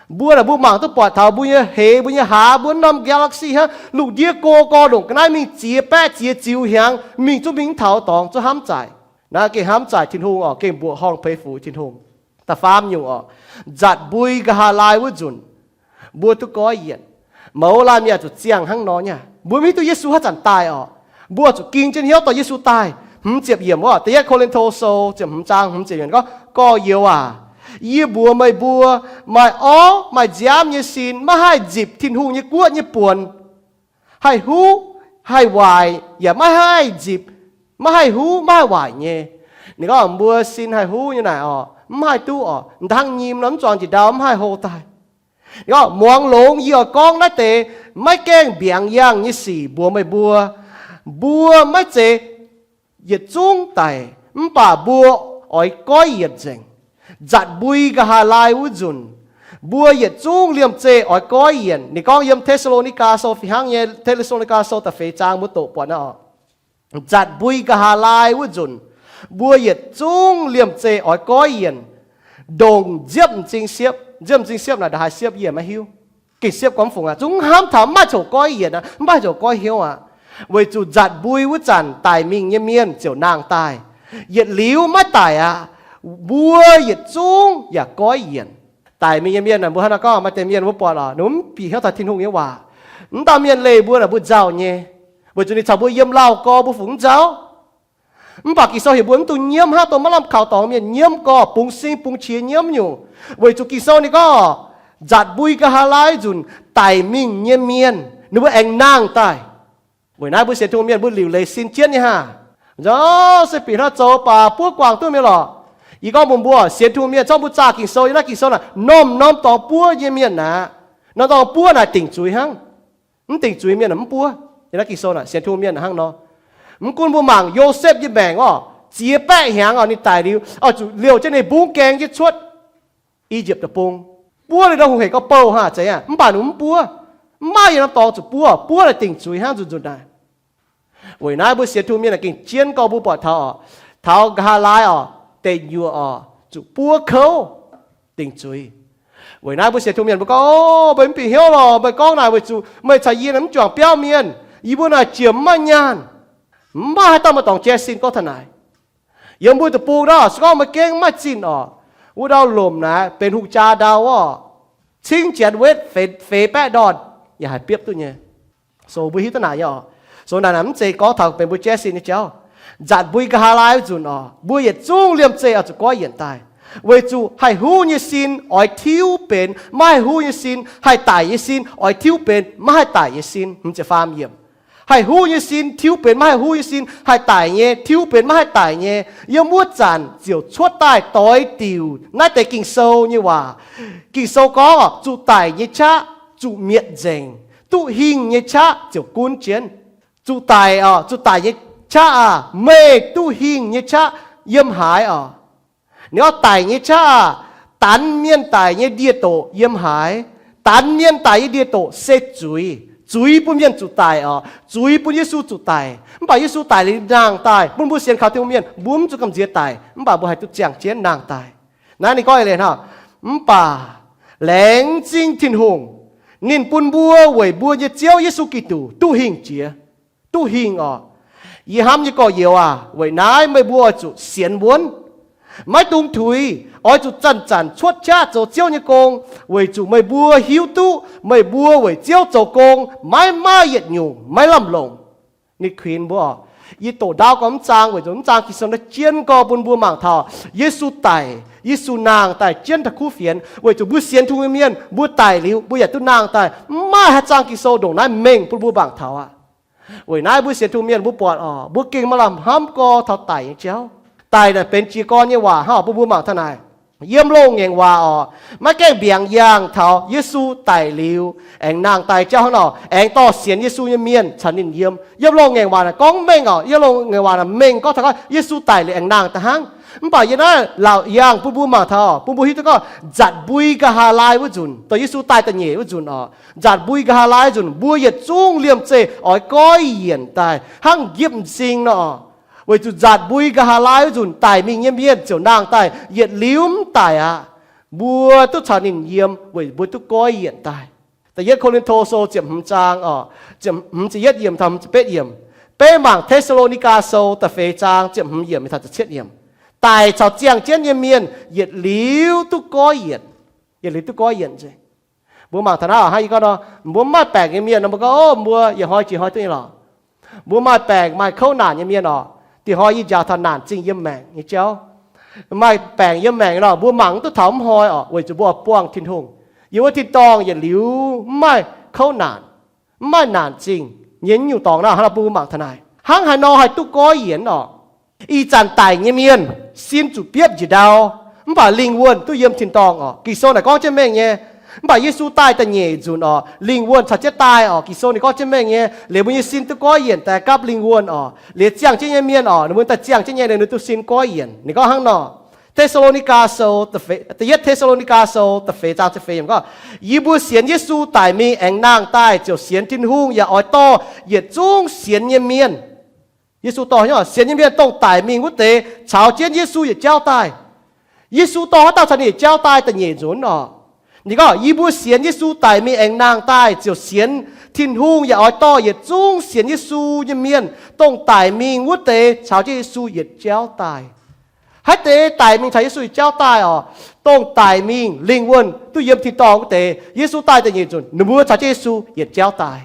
Mbuo naaic mbuo mangc duqv buatc taux mbuo nyei heix, mbuo nyei hlaax, mbuo norm galaxy hnangv, lungh ndiev go gorx-ndongc ga'naaiv mingh ziex baeqv ziex ziux hnyangx, mingh zungv mingh mv taux dorngx, zungv hnamv zaaic. Naaiv gengh hnamv zaaic Tin-Hungh oc, gengh mbuoqc horngh peix fuc Tin-Hungh. Da'faam nyungc orqc, nzatc mbui nqa'haav laai wuov nzunc, mbuo duqv goiv yienc. Mouz laanh mienh zuqc ziangh hnangv nor nyei. Mbuo maiv hiuv duqv Yesu haaix zanc daaih orqc. Mbuo zuqc ging jienv hnyouv dorh Yesu daaih. Hmz ziepc yiemc orqc, Da'yietv Ko^lin^to Sou ziepc hmz zaang hmz ziepc yiemc gorngv, Gorx-youz aac, yie mbuox meih mbuo, maaih orv maaih nziaamv nyei sin maiv haih nzipc Tin-Hungh nyei guoqv nyei buonc. Haih huv, haih waaic, yaac maiv haih nzipc, maiv haih huv, maiv haih waaic nyei. Ninh gorngv mbuo sin haih huv nyei naaic orqc, mv haih duqv orqc, hnangv nyim nor mv zuangx njiec ndau mv haih hlo daaih. Ninh gorngv, muangx longx yie oix gorngv naaiv deix maiv gaengh mbiaangx yangh nyei sic mbuox meih mbuo. Mbuo maiv zeiz yietc zungv daic, mv baac mbuo oix goiv yienc nzengc. Nzatc mbui nqa'haav laai wuov nzunc, mbuo yietc zungv liemh zeih oix goiv yienc. Ninh gorngv yiem Te^saa^lo^ni^gaa Sou fih hnangv nyei, Te^saa^lo^ni^gaa Sou da'feix zaang mbuo doqc buatc naaiv orqc. Nzatc mbui nqa'haav laai wuov nzunc, mbuo yietc zungv liemh zeih oix goiv yienc, ndongc nziepv m'zing siepv. Nziepv m'zing siepv naaic ndongc haaix siepv yie maiv hiuv. Gengh siepv gorngv fungc aqv, zungv hnamv taux mv maaih coc goiv yienc aqv, mv maaih coc goiv hnyouv aqv. Weic zuqc nzatc mbui wuov zanc daic mingh nyei mienh ziouc nangh daaih. Yietc liuz maiv daic aqv, mbuo yietc zungv yaac goiv yienc. Daic mingh nyei mienh naaic, mbuo hnangv naaiv gorngv maaih deix mienh mbuo buatc oc, ninh mv bieqc hnyouv taux Tin-Hungh nyei waac. Mv dauh mienh leih mbuo naaic mbuo nzauh nyei, weic zuqc ninh caux mbuo yiem lauh gorx mbuo fungc mv nzauh. Mv baac Ging-Sou heuc mbuo mv dungx nyiemv hnangv dongh maiv lamh kaux dorngx mienh nyiemv gorx, bungx sing bungx qiex nyiemv nyungc. Weic zuqc Ging-Sou ninh gorngv, nzatc mbui nqa'haav laai nzunc daic mingh nyei mienh ninh mbuo aengx nangh daaih. Weic naaiv mbuo sienx Tin-Hungh mienh mbuo liuc leiz sin jienv nyei haah? Nzauh se bieqc hnangv zoux baac buov guangc duqv mienh lorqc. Yie gorngv mbuox mbuo sienx Tin-Hungh mienh, zorqv mbuo zaah Ging-Sou, yiem naaiv Ging-Sou naaic norm-norm dorngx buov nyei mienh aqv. Norm dorngx buov naaic dingc zuiz hnangv. Mv dingc zuiz mienh mv buov. Yiem naaiv Ging-Sou naaic sienx Tin-Hungh mienh hnangv nor. Mv gunv mbuo mangc Yosepv nyei maengc orqc, ziex baeqv hnyangx orqc ninh daic liuz, oix zuqc liouh jienv ninh mbungv gaeng jienv cuotv I^yipv Deic-Bung. Buov liuz ndau hungh hec gorngv bouh haah zeiz aqv, mv baac ninh mv buov. Mv maaih yietc norm dorngx zuqc buov, buov naaic dingc zuiz hnangv nzunc nzunc naaic. Weic naaiv mbuo sienx Tin-Hungh mienh gengh jienv gorngv mbuo buatc taux orqc, taux nqa'haav laai orqc, deic nyuoqc orqc, zuqc buov kouv dingc zuiz. Weic naaiv mbuo sienx Tin-Hungh mienh mbuo gorngv, O, meih mv bieqc hnyouv lorqc, meih gorngv naaic weic zuqc meih caux yie naaic mv juangc biauv mienh, yie mbuo naaic jiex mv maaih nyaanh. Mv maaih haaix dauh maaih dorngx jaiv sin gorngv taux naaic. Yiem mbuo deic-bung naaic se gorngv meih gengh mv maaih zinh orqc, wuov ndau lomc naaic benx hungh jaa ndau orqc, cingv janx wetv feix baeqv ndorn yaac haih biopv duqv nyei. So mbuo hiuv duqv naaic nyei orqc. So naaic naaic mv zeiz gorngv taux benx mbuo jaiv sin nyei jauv. Nzatc mbui nqa'haav laai wuov nzunc orqc, mbuo yietc zungv liemh zeih oix zuqc goiv yienc daaih, weic zuqc haih huv nyei sin oix tiuv benx maiv haih huv nyei sin, haih daic nyei sin oix tiuv benx maiv haih daic nyei sin. Hmz ziepc faam yiemc. Haih huv nyei sin tiuv benx maiv haih huv nyei sin, haih daic nyei tiuv benx maiv haih daic nyei. Yiem wuov zanc ziouc cuotv daaih doix diuc naaiv deix Ging-Sou nyei waac. Ging-Sou gorngv, zuqc daic nyei qaqv zuqc mietc nzengc, duqv hingh nyei qaqv ziouc gunv jienv. Zuqc daic orqc, zuqc daic nyei qaqv aah, meih duqv hingh nyei qaqv yiem haaix orqc? Ninh gorngv daic nyei qaqv aah, danx mienh daic nyei ndie-doqc yiem haaix? Danx mienh daic nyei ndie-doqc se zuiz. Zuiz bun mienh zuqc daic orqc, zuiz bun Yesu zuqc daic. Mv baac Yesu daic liuz nangh daaih, bun mbuo sienx kaux Tin-Hungh mienh mbuo mv zuqc gamh nziex daic, mv baac mbuo haih duqv ziangh jienv nangh daaih. Naaiv ninh gorngv eix leiz hnangv, mv baac laengz zingh Tin-Hungh, ninh bun mbuo weic mbuo nyei Ziouv Yesu Giduc duqv hingh jiex. Duqv hingh orqc. Yie hnamv nyei gorx-youz aac, weic naaiv meih mbuo oix zuqc sienx wuonv, maiv dungx tuix, oix zuqc zanc-zanc cuotv qaqv zoux Ziouv nyei gong, weic zuqc meih mbuo hiuv duqv meih mbuo weic Ziouv zoux gong maiv maaih yietc nyungc maiv lamh longc. Ninh kuinx mbuo orqc. Yie doqc ndaauv gorngv mv zaang weic zuqc mv zaang Ging-Sou naaiv jienv gorngv bun mbuo mangc taux Yesu daic, Yesu nangh daaih jienv taux kuv fienx, weic zuqc mbuo sienx Tin-Hungh nyei mienh mbuo daic liuz mbuo yaac duqv nangh daaih. Mv maaih haaix zaang Ging-Sou ndongc naaiv mengh bun mbuo mangc taux aqv. Weic naaiv mbuo sienx Tin-Hungh mienh mbuo buatc orqc, mbuo gengh maaih lamh hnamv gorx taux daic nyei jauv. Daic naaic benx jiez gorn nyei waac hnangv orqc, bun mbuo mangc taux naaic. Yiem loz-ngaengc waac orqc, maiv gaengh mbiaangx yangh taux Yesu daic liuz aengx nangh daaih jauv hnangv orqc, aengx dorh sienx Yesu nyei mienh caux ninh yiem. Yiem loz-ngaengc waac naaic gorngv mengh orqc, yiem loz-ngaengc waac naaic mengh gorngv taux gorngv Yesu daic liuz aengx nangh daaih hnangv. Mv baac yie naaiv laauc yangh bun mbuo mangc taux, bun mbuo hiuv duqv gorngv nzatc mbui nqa'haav laai wuov nzunc, dongh Yesu daaih da'nyeic wuov nzunc orqc, nzatc mbui nqa'haav laai nzunc mbuo yietc zungv liemh zeih oix goiv yienc daaih hnangv njiepv m'zing nor. Weic zuqc nzatc mbui nqa'haav laai wuov nzunc daic mingh nyei mienh ziouc nangh daaih yietc liuz mv daic aqv. Mbuo duqv caux ninh yiem weic mbuo duqv goiv yienc daaih. Da'yietv Ko^lin^to Sou ziepc hmz zaang orqc, ziepc hmz ziepc yietv yiemc taux hmz ziepc betv yiemc. Beiv mangc Te^saa^lo^ni^gaa Sou da'feix zaang ziepc hmz yiemc taux ziepc cietv yiemc. Daic caux ziangh jienv nyei mienh yietc liuz duqv goiv yienc. Yietc liuz duqv goiv yienc nzengc. Mbuo mangc taux naaiv hnangv yie gorngv nor, mbuo mv maaih baengc nyei mienh nor, mbuo gorngv, Ov, mbuo yietc hnoi jiex hnoi duqv nyei lorqc. Mbuo maaih baengc maaih kouv naanc nyei mienh orqc, dieh hnoi yie njaaux taux naanc zingh yiem maengc nyei jauv. Maaih baengc yiem maengc nor, mbuo mangc mv duqv taux mv hnoi orqc, weic zuqc mbuo oix buangh Tin-Hungh. Yiem wuov tin-dorngh yietc liuz mv maaih kouv naanc, mv maaih naanc zingh nyei nyungc dorngx nor, hnangv nor bun mbuo mangc taux naaic. Hnangv haaix nor haih duqv goiv yienc orqc? Ih zanc daic nyei mienh sin zuqc biopv njiec ndau, mv baac lingh wuonh duqv yiem tin-dorngh orqc. Ging-Sou naaic gorngv jienv mengh nyei. Mv baac Yesu daaih da'nyeic nzunc orqc, lingh wuonh caux jienv daaih orqc. Ging-Sou ninh gorngv jienv mengh nyei, liuz mbuo nyei sin duqv goiv yienc daaih gapv lingh wuonh orqc. Liuz ziangh jienv nyei mienh orqc, ninh mbuo daaih ziangh jienv nyei, ninh mbuo duqv sin goiv yienc. Ninh gorngv hnangv nor, Te^saa^lo^ni^gaa Sou, Da'yietv Te^saa^lo^ni^gaa Sou da'feix zaang ziepc feix yiemc gorngv, Yie mbuo sienx Yesu daic mingh aengx nangh daaih ziouc sienx Tin-Hungh yaac oix dorh yietc zungv sienx nyei mienh. Yesu dorh nyei, sienx nyei mienh dongh daic mingh wuov deix caux jienv Yesu yietc jauv daaih. Yesu dorh haaix dauh caux ninh yietc jauv daaih da'nyeic nzunc orqc. Ninh gorngv, Yie mbuo sienx Yesu daic mingh aengx nangh daaih ziouc sienx Tin-Hungh yaac oix dorh yietc zungv sienx Yesu nyei mienh dongh daic mingh wuov deix caux jienv Yesu yietc jauv daaih. Haaix deix daic mingh caux Yesu yietc jauv daaih orqc? Dongh daic mingh lingh wuonh duqv yiem tin-dorngh wuov deix, Yesu daaih da'nyeic nzunc ninh mbuo caux jienv Yesu yietc jauv daaih.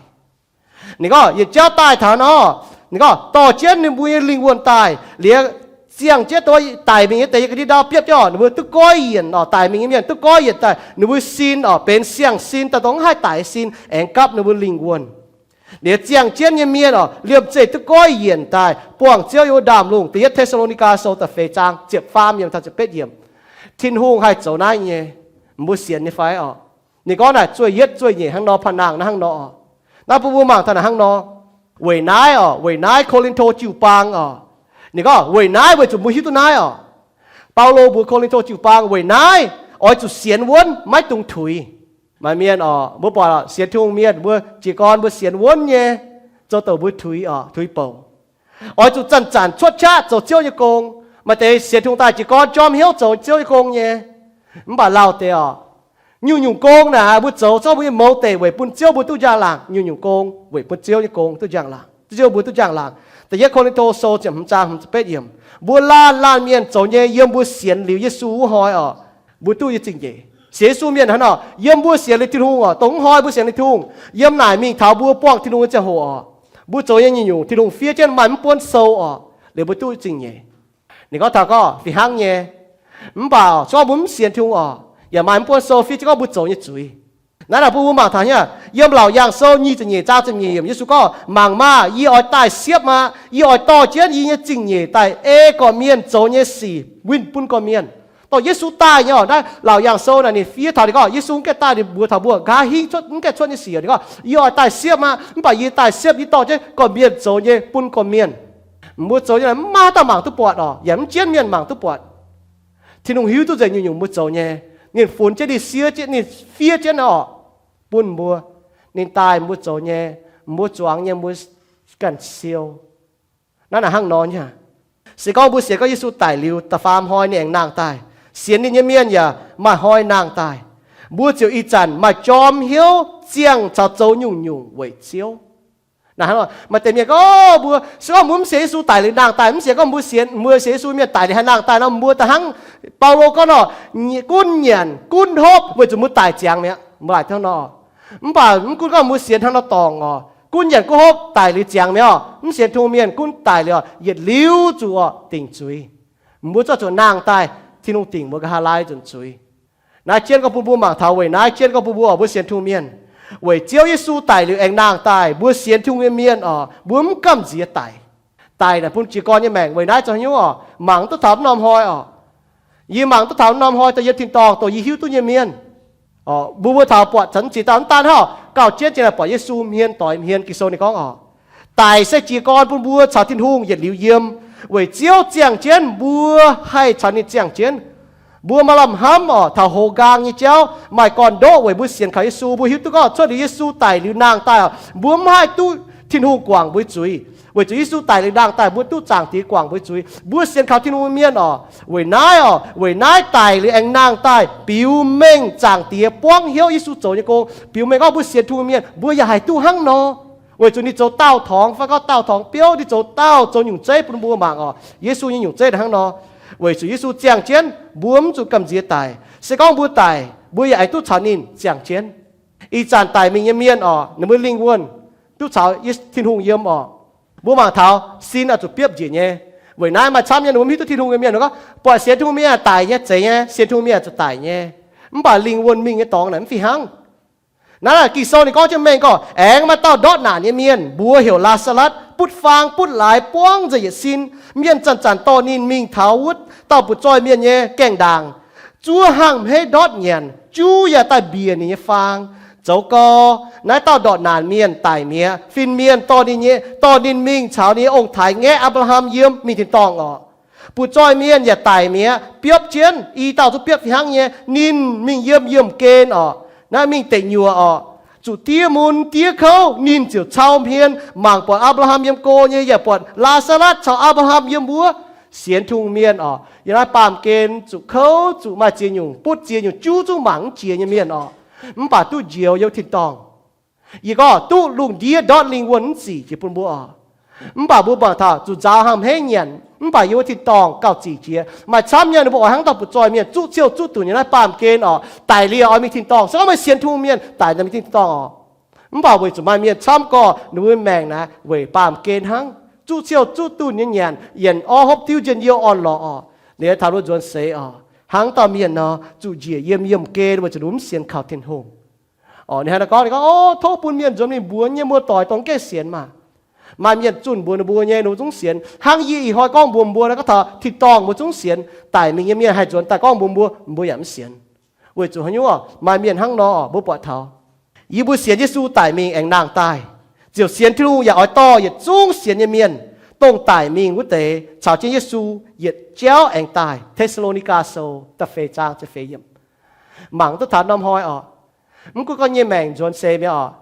Ninh gorngv yietc jauv daaih taux nor, ninh gorngv dorh jienv ninh mbuo nyei lingh wuonh daaih liuz, ziangh jienv dongh daic mingh nyei deix yiem ga'ndiev ndau biopv jienv orqc, ninh mbuo duqv goiv yienc orqc. Daic mingh nyei mienh duqv goiv yienc daaih, ninh mbuo sin orqc benx siang-sin daaih dongh mv haih daic sin, aengx gapv ninh mbuo lingh wuonh. Liuz ziangh jienv nyei mienh orqc liemh zeih duqv goiv yienc daaih buangh Ziouv yiem wuov ndaamv-lungh. Da'yietv Te^saa^lo^ni^gaa Sou da'feix zaang ziepc faam yiemc taux ziepc betv yiemc. Tin-Hungh haih zoux naaiv nyei, mbuo sienx nyei fai orqc? Ninh gorngv naaic zueih yietv zueih nyeic hnangv nor, pa'nangh naaiv hnangv nor orqc. Naaiv bun mbuo mangc taux naaic hnangv nor. Weic naaiv orqc, weic naaiv Ko^lin^to jiu-baang orqc, ninh gorngv weic naaiv weic zuqc mbuo hiuv duqv naaiv orqc. Baulo mbuox Ko^lin^to jiu-baang weic naaiv oix zuqc sienx wuonv, maiv dungx tuix. Maaih mienh orqc, mbuo buatc sienx Tin-Hungh mienh mbuo jiez gorn mbuo sienx wuonv nyei, zoux douc mbuo tuix orqc, tuix bouc. Oix zuqc zanc-zanc cuotv qaqv zoux Ziouv nyei gong. Maaih deix sienx Tin-Hungh daaih jiez gorn jorm hnyouv zoux Ziouv nyei gong nyei. Mv baac lauh deix orqc, nyungc-nyungc gong naaic mbuo zoux zorqv mbuo nyei mouz deic weic bun Ziouv mbuo duqv njang-laangc. Nyungc-nyungc gong weic bun Ziouv nyei gong duqv njang-laangc, Ziouv mbuo duqv njang-laangc. Da'yietv Ko^lin^to Sou ziepc hmz zaang hmz betv yiemc. Mbuo laanh laanh mienh zoux nyei yiem mbuo sienx liuz Yesu wuov hnoi orqc, mbuo duqv nyei zingh nyeic. Sienx Yesu mienh hnangv nor, yiem mbuo sienx liuz Tin-Hungh orqc, dongh wuov hnoi mbuo sienx liuz Tin-Hungh, yienh naaic mingh taux mbuo buangh Tin-Hungh nyei ziangh hoc orqc, mbuo zoux nyei nyungc-nyungc Tin-Hungh fiev jienv maaih mv buonv sou orqc, liuz mbuo duqv zingh nyeic. Ninh gorngv taux gorngv fih hnangv nyei. Mv baac se gorngv mbuo mv sienx Tin-Hungh orqc, yaac maaih mv buonv sou fiev jienv gorngv mbuo zoux nyei zuiz. Naaiv naaic bun mbuo mangc taux nyei, yiem Laauc Yaangh Sou nyic ziepc nyeic zaang ziepc nyeic yiemc, Yesu gorngv, Mangc maah! Yie oix daaih siepv aqv. Yie oix dorh jienv yie nyei zingh nyeic daaih ei gorqv-mienh zoux nyei sic winh bun gorqv-mienh. Dongh Yesu daaih nyei orqc, naaiv Laauc Yaangh Sou naaic ninh fiev taux ninh gorngv Yesu mv gaengh daaih ninh mbuox taux mbuo nqa'haav hingv cuotv, mv gaengh cuotv nyei sic. Ninh gorngv, Yie oix daaih siepv aqv, mv baac yie daaih siepv, yie dorh jienv gorqv-mienh zoux nyei bun gorqv-mienh. Mbuo zoux nyei mv maaih haaix dauh mangc duqv buatc orqc, yaac mv jienv mienh mangc duqv buatc. Tin-Hungh hiuv duqv nzengc nyungc-nyungc mbuo zoux nyei. Ninh funx jienv, ninh siev jienv, ninh fiev jienv orqc, bun mbuo. Ninh daaih mbuo zoux nyei, mbuo zuangx nyei, mbuo ganh siou. Naaiv naaic hnangv nor nyei. Se gorngv mbuo sienx gorngv Yesu daic liuz da'faam hnoi ninh aengx nangh daaih, sienx ninh nyei mienh yaac maaih hnoi nangh daaih, mbuo ziouc ih zanc maaih jorm hnyouv ziangh caux zoux nyungc-nyungc weic Ziouv. Naaiv hnangv nor, maaih deix mienh gorngv mbuo, se gorngv mbuo mv sienx Yesu daic liuz nangh daaih, mv sienx gorngv mbuo sienx, mbuo sienx Yesu mienh daic liuz haih nangh daaih nor, mbuo da'hnangv Baulo gorngv nor, gunv nyanc gunv hopv weic zuqc mbuo daic ziangx mi'aqv. Mbuo laaic hnangv nor. Mv baac mv gunv gorngv mbuo sienx hnangv nor dorngc orqc, gunv nyanc gunv hopv daic liuz ziangx mi'aqv orqc, mv sienx Tin-Hungh mienh gunv daic liuz orqc, yietc liuz zuqc orqc dingc zuiz. Mbuo zorqv zuqc nangh daaih, Tin-Hungh dingc mbuo nqa'haav laai nzunc zuiz. Naaiv jienv gorngv bun mbuo mangc taux weic naaiv jienv gorngv bun mbuo orqc, mbuo sienx Tin-Hungh mienh, weic Ziouv Yesu daic liuz aengx nangh daaih, mbuo sienx Tin-Hungh nyei mienh orqc, mbuo mv gamh nziex daic. Daic naaic bun jiez gorn nyei maengc. Weic naaiv zoux haaix nyungc orqc? Mangc duqv taux mv norm hnoi orqc. Yie mangc duqv taux mv norm hnoi daaih yiem tin-dorngh dongh yie hiuv duqv nyei mienh orqc, mbuo mbuo taux buatc caux mv ziex dauh mv daan hnangv, gauh jienv jiex naaic buatc Yesu hmien doix hmien. Ging-Sou ninh gorngv orqc, daic se jiez gorn bun mbuo caux Tin-Hungh yietc liuz yiem, weic Ziouv ziangh jienv mbuo haih caux ninh ziangh jienv. Mbuo maaih lamh hnamv orqc, taux hoz nqaang nyei jauv maaih gorn-ndoqv weic mbuo sienx kaux Yesu. Mbuo hiuv duqv gorngv cuotv liuz Yesu daic liuz nangh daaih orqc, mbuo mv haih duqv Tin-Hungh guangc mbuo zuiz. Weic zuqc Yesu daic liuz nangh daaih, mbuo duqv Zaangc Diex guangc mbuo zuiz. Mbuo sienx kaux Tin-Hungh mienh orqc, weic naaiv orqc, weic naaiv daic liuz aengx nangh daaih biux mengh Zaangc Diex buangv hnyouv Yesu zoux nyei gong. Biux mengh gorngv mbuo sienx Tin-Hungh mienh, mbuo yaac haih duqv hnangv nor. Weic zuqc ninh zoux daauh torngx fai gorngv daauh torngx biouv, ninh zoux daauh zoux nyungc zeiv bun mbuo mangc orqc. Yesu nyei nyungc zeiv hnangv nor. Weic zuqc Yesu ziangh jienv, mbuo mv zuqc gamh nziex daic. Se gorngv mbuo daic, mbuo yaac aengx duqv caux ninh ziangh jienv. Ih zanc daic mingh nyei mienh oc, ninh mbuo lingh wuonh duqv caux Tin-Hungh yiem oc. Mbuo mangc taux sin oix zuqc biopv njiec nyei. Weic naaiv maaih camv nyei ninh mbuo mv hiuv duqv Tin-Hungh nyei mienh gorngv, buatc sienx Tin-Hungh mienh daic nyei, zeiz nyei, sienx Tin-Hungh mienh zuqc daic nyei. Mv baac lingh wuonh mingh nyei dorngx naaic mv fih hnangv. Naaiv Ging-Sou ninh gorngv jienv mengh gorngv, aengx maaih dauh ndortv naanc nyei mienh, mbuox heuc Laa^saa^latv, butv faang butv laaix buangv nzengc yietc sin. Mienh zanc-zanc dorh ninh mingh taux wuov dauh butv-zoih mienh nyei gaengh ndaangc, zuov hnangv hmeiv ndortv nyanc, juv yaac daaih mbiec ninh nyei faang. Zoux gau, naaiv dauh ndortv naanc mienh daic mi'aqv. Fin-mienh dorh ninh nyei, dorh ninh mingh caux ninh nyei ong-taaix-ngaeqv Apc^laa^ham yiem mingh tin-dorngh oc. Butv-zoih mienh yaac daic mi'aqv, biopv jienv, i dauh duqv biopv fih hnangv nyei. Ninh mingh yiem yiemh-gen oc. Naaiv mingh deic nyuoqc oc. Zuqc diev mun diev kouv, ninh ziouc cau hmien mangc buatc Apc^laa^ham yiem go nyei, yaac buatc Laa^saa^latv caux Apc^laa^ham yiem wuov. Sienx Tin-Hungh mienh oc, yiem naaiv baamh gen zuqc kouv, zuqc maaih ziex nyungc butv, ziex nyungc juv zungv mangc mv jiex nyei mienh oc, mv baac duqv njoux yiem tin-dorngh. Yie gorngv duqv lungh ndiev ndortv lingh wuonh mv zic jiex bun mbuo oc. Mv baac mbuo mangc taux zuqc nzaaux hnangv hmeiv nyanc, mv baac yiem wuov tin-dorngh gauh zic jiex. Maaih camv nyei ninh mbuo oix hnangv dauh butv-zoih mienh zuqc ciouh zuqc dunc nyei naaiv baamh gen oc, daic liuz oix mingh tin-dorngh. Se gorngv meih sienx Tin-Hungh mienh, daic liuz mingh tin-dorngh oc. Mv baac weic zuqc maaih mienh camv gorqv ninh mbuo maengc naaiv weic baamh gen hnangv, zuqc ciouh zuqc dunc nyei nyanc, yienc orv hopv diuv njien-youh orn-lorqc oc, ninh taux wuov nzuonx seix oc, hnangv dauh mienh nor, zuqc njiec yiem yiemh gen weic zuqc ninh mv sienx kaux Tin-Hungh. Oc, ninh hnangv naaiv gorngv, ninh gorngv, O, tov bun mienh nzuonx mingh mbuox nyei muoz-doic dongh mv gaengh sienx maah! Maaih mienh zunh mbuox ninh mbuo nyei, ninh mbuo zungv sienx. Hnangv yie ih hnoi gorngv mbuox mbuo naaiv, gorngv taux tin-dorngh mbuo zungv sienx. Daic mingh nyei mienh haih nzuonx daaih gorngv mbuox mbuo, mbuo yaac mv sienx. Weic zuqc haaix nyungc? Maaih mienh hnangv nor, mbuo buatc taux, yie mbuo sienx Yesu daic mingh aengx nangh daaih, ziouc sienx Tin-Hungh yaac oix dorh yietc zungv sienx nyei mienh, dongh daic mingh wuov deix, caux jienv Yesu yietc jauv aengx daaih. Te^saa^lo^ni^gaa Sou da'feix zaang ziepc feix yiemc. Mangc duqv taux norm hnoi oc, mv gunv gorngv nyei maengc nzuonx seix mi'aqv oc,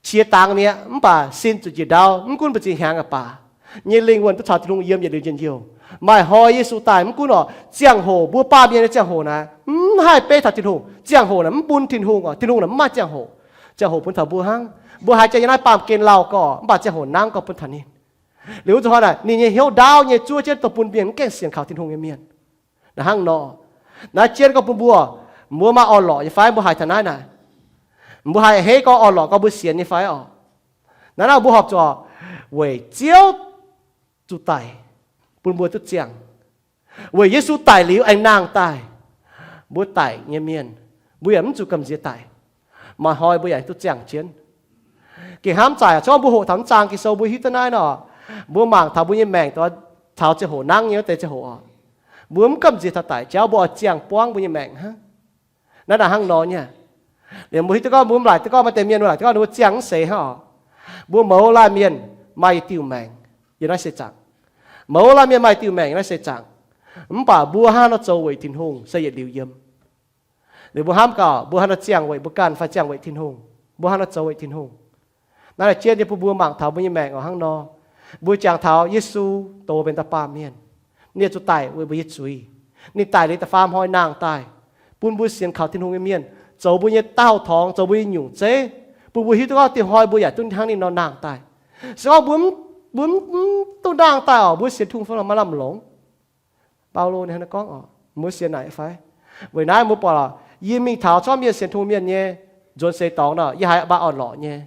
qiex dangx mi'aqv, mv baac sin zuqc njiec ndau, mv gunv mbu'ziex hnyangx aqv baac, nyei lingh wuonh duqv caux Tin-Hungh yiem yietc liuz njien-youh. Maaih hnoi Yesu daaih mv gunv oc, ziangh hoc mbuo baamh mienh nyei ziangh hoc naaiv mv haih beiv taux Tin-Hungh. Ziangh hoc naaiv mv bun Tin-Hungh oc, Tin-Hungh naaiv mv maaih ziangh hoc. Ziangh hoc bun taux mbuo hnangv. Mbuo haiz jiex yiem naaiv baamh gen lauh gorx, mv baac ziangh hoc nangv gorx bun taux ninh. Liuz zuqc hnoi naaic ninh nyei hnyouv ndaauv nyei zuov jienv dongh bun mienh mv gaengh sienx kaux Tin-Hungh nyei mienh. Naaiv hnangv nor, naaiv jienv gorngv bun mbuo, mbuo maaih orn-lorqc nyei fai? Mbuo haiz taux naaiv naaic, mbuo haiz a'hneiv gorngv orn-lorqc gorngv mbuo sienx nyei fai oc? Naaiv naaiv mbuo horpc zuqc weic Ziouv zuqc daic bun mbuo duqv ziangh, weic Yesu daic liuz aengx nangh daaih. Mbuo daic nyei mienh, mbuo yaac mv zuqc gamh nziex daic. Maaih hnoi mbuo yaac duqv ziangh jienv. Gengh hnamv zaaic, se gorngv mbuo hoqc taux mv zaang Ging-Sou mbuo hiuv duqv naaiv nor, mbuo mangc taux mbuo nyei maengc daaih taux ziangh hoc nangv nyei wuov deix ziangh hoc oc, mbuo mv gamh nziex taux daic jauv, mbuo oix ziangh buangv mbuo nyei maengc hnangv. Naaiv naaic hnangv nor nyei. Liemh mbuo hiuv duqv gorngv mbuo mv laaic duqv gorngv maaih deix mienh mbuo laaic duqv gorngv ninh mbuo ziangh mv seix hnangv oc. Mbuo mouz laanh mienh maaih yietc diuh maengc yiem naaiv seix zaangc. Mouz laanh mienh maaih diuh maengc yiem naaiv seix zaangc. Mv baac mbuo hnangv nor zoux weic Tin-Hungh se yietc liuz yiem. Liemh mbuo hnamv gaax, mbuo hnangv nor ziangh weic mbuo ganh fai ziangh weic Tin-Hungh? Mbuo hnangv nor zoux weic Tin-Hungh? Naaiv naaic jienv nyei bun mbuo mangc taux mbuo nyei maengc oc hnangv nor. Mbuo jangx taux Yesu doz benx dauh baamh mienh, ninh zuqc daic weic mbuo nyei zuiz. Ninh daic liuz da'faam hnoi nangh daaih, bun mbuo sienx kaux Tin-Hungh nyei mienh zoux mbuo nyei daauh torngx, zoux mbuo nyei nyungc zeiv, bun mbuo hiuv duqv gorngv dieh hnoi mbuo yaac duqv hnangv ninh nor nangh daaih. Se gorngv mbuo mv, mbuo mv duqv nangh daaih oc, mbuo sienx Tin-Hungh fai maaih lamh longc? Baulo ninh hnangv naaiv gorngv oc, mbuo sienx naaic fai? Weic naaiv mbuo buatc oc, yie mingh taux camv mienh sienx Tin-Hungh mienh nyei nzuonx seix dorngx nor, yie haiz maaih orn-lorqc nyei.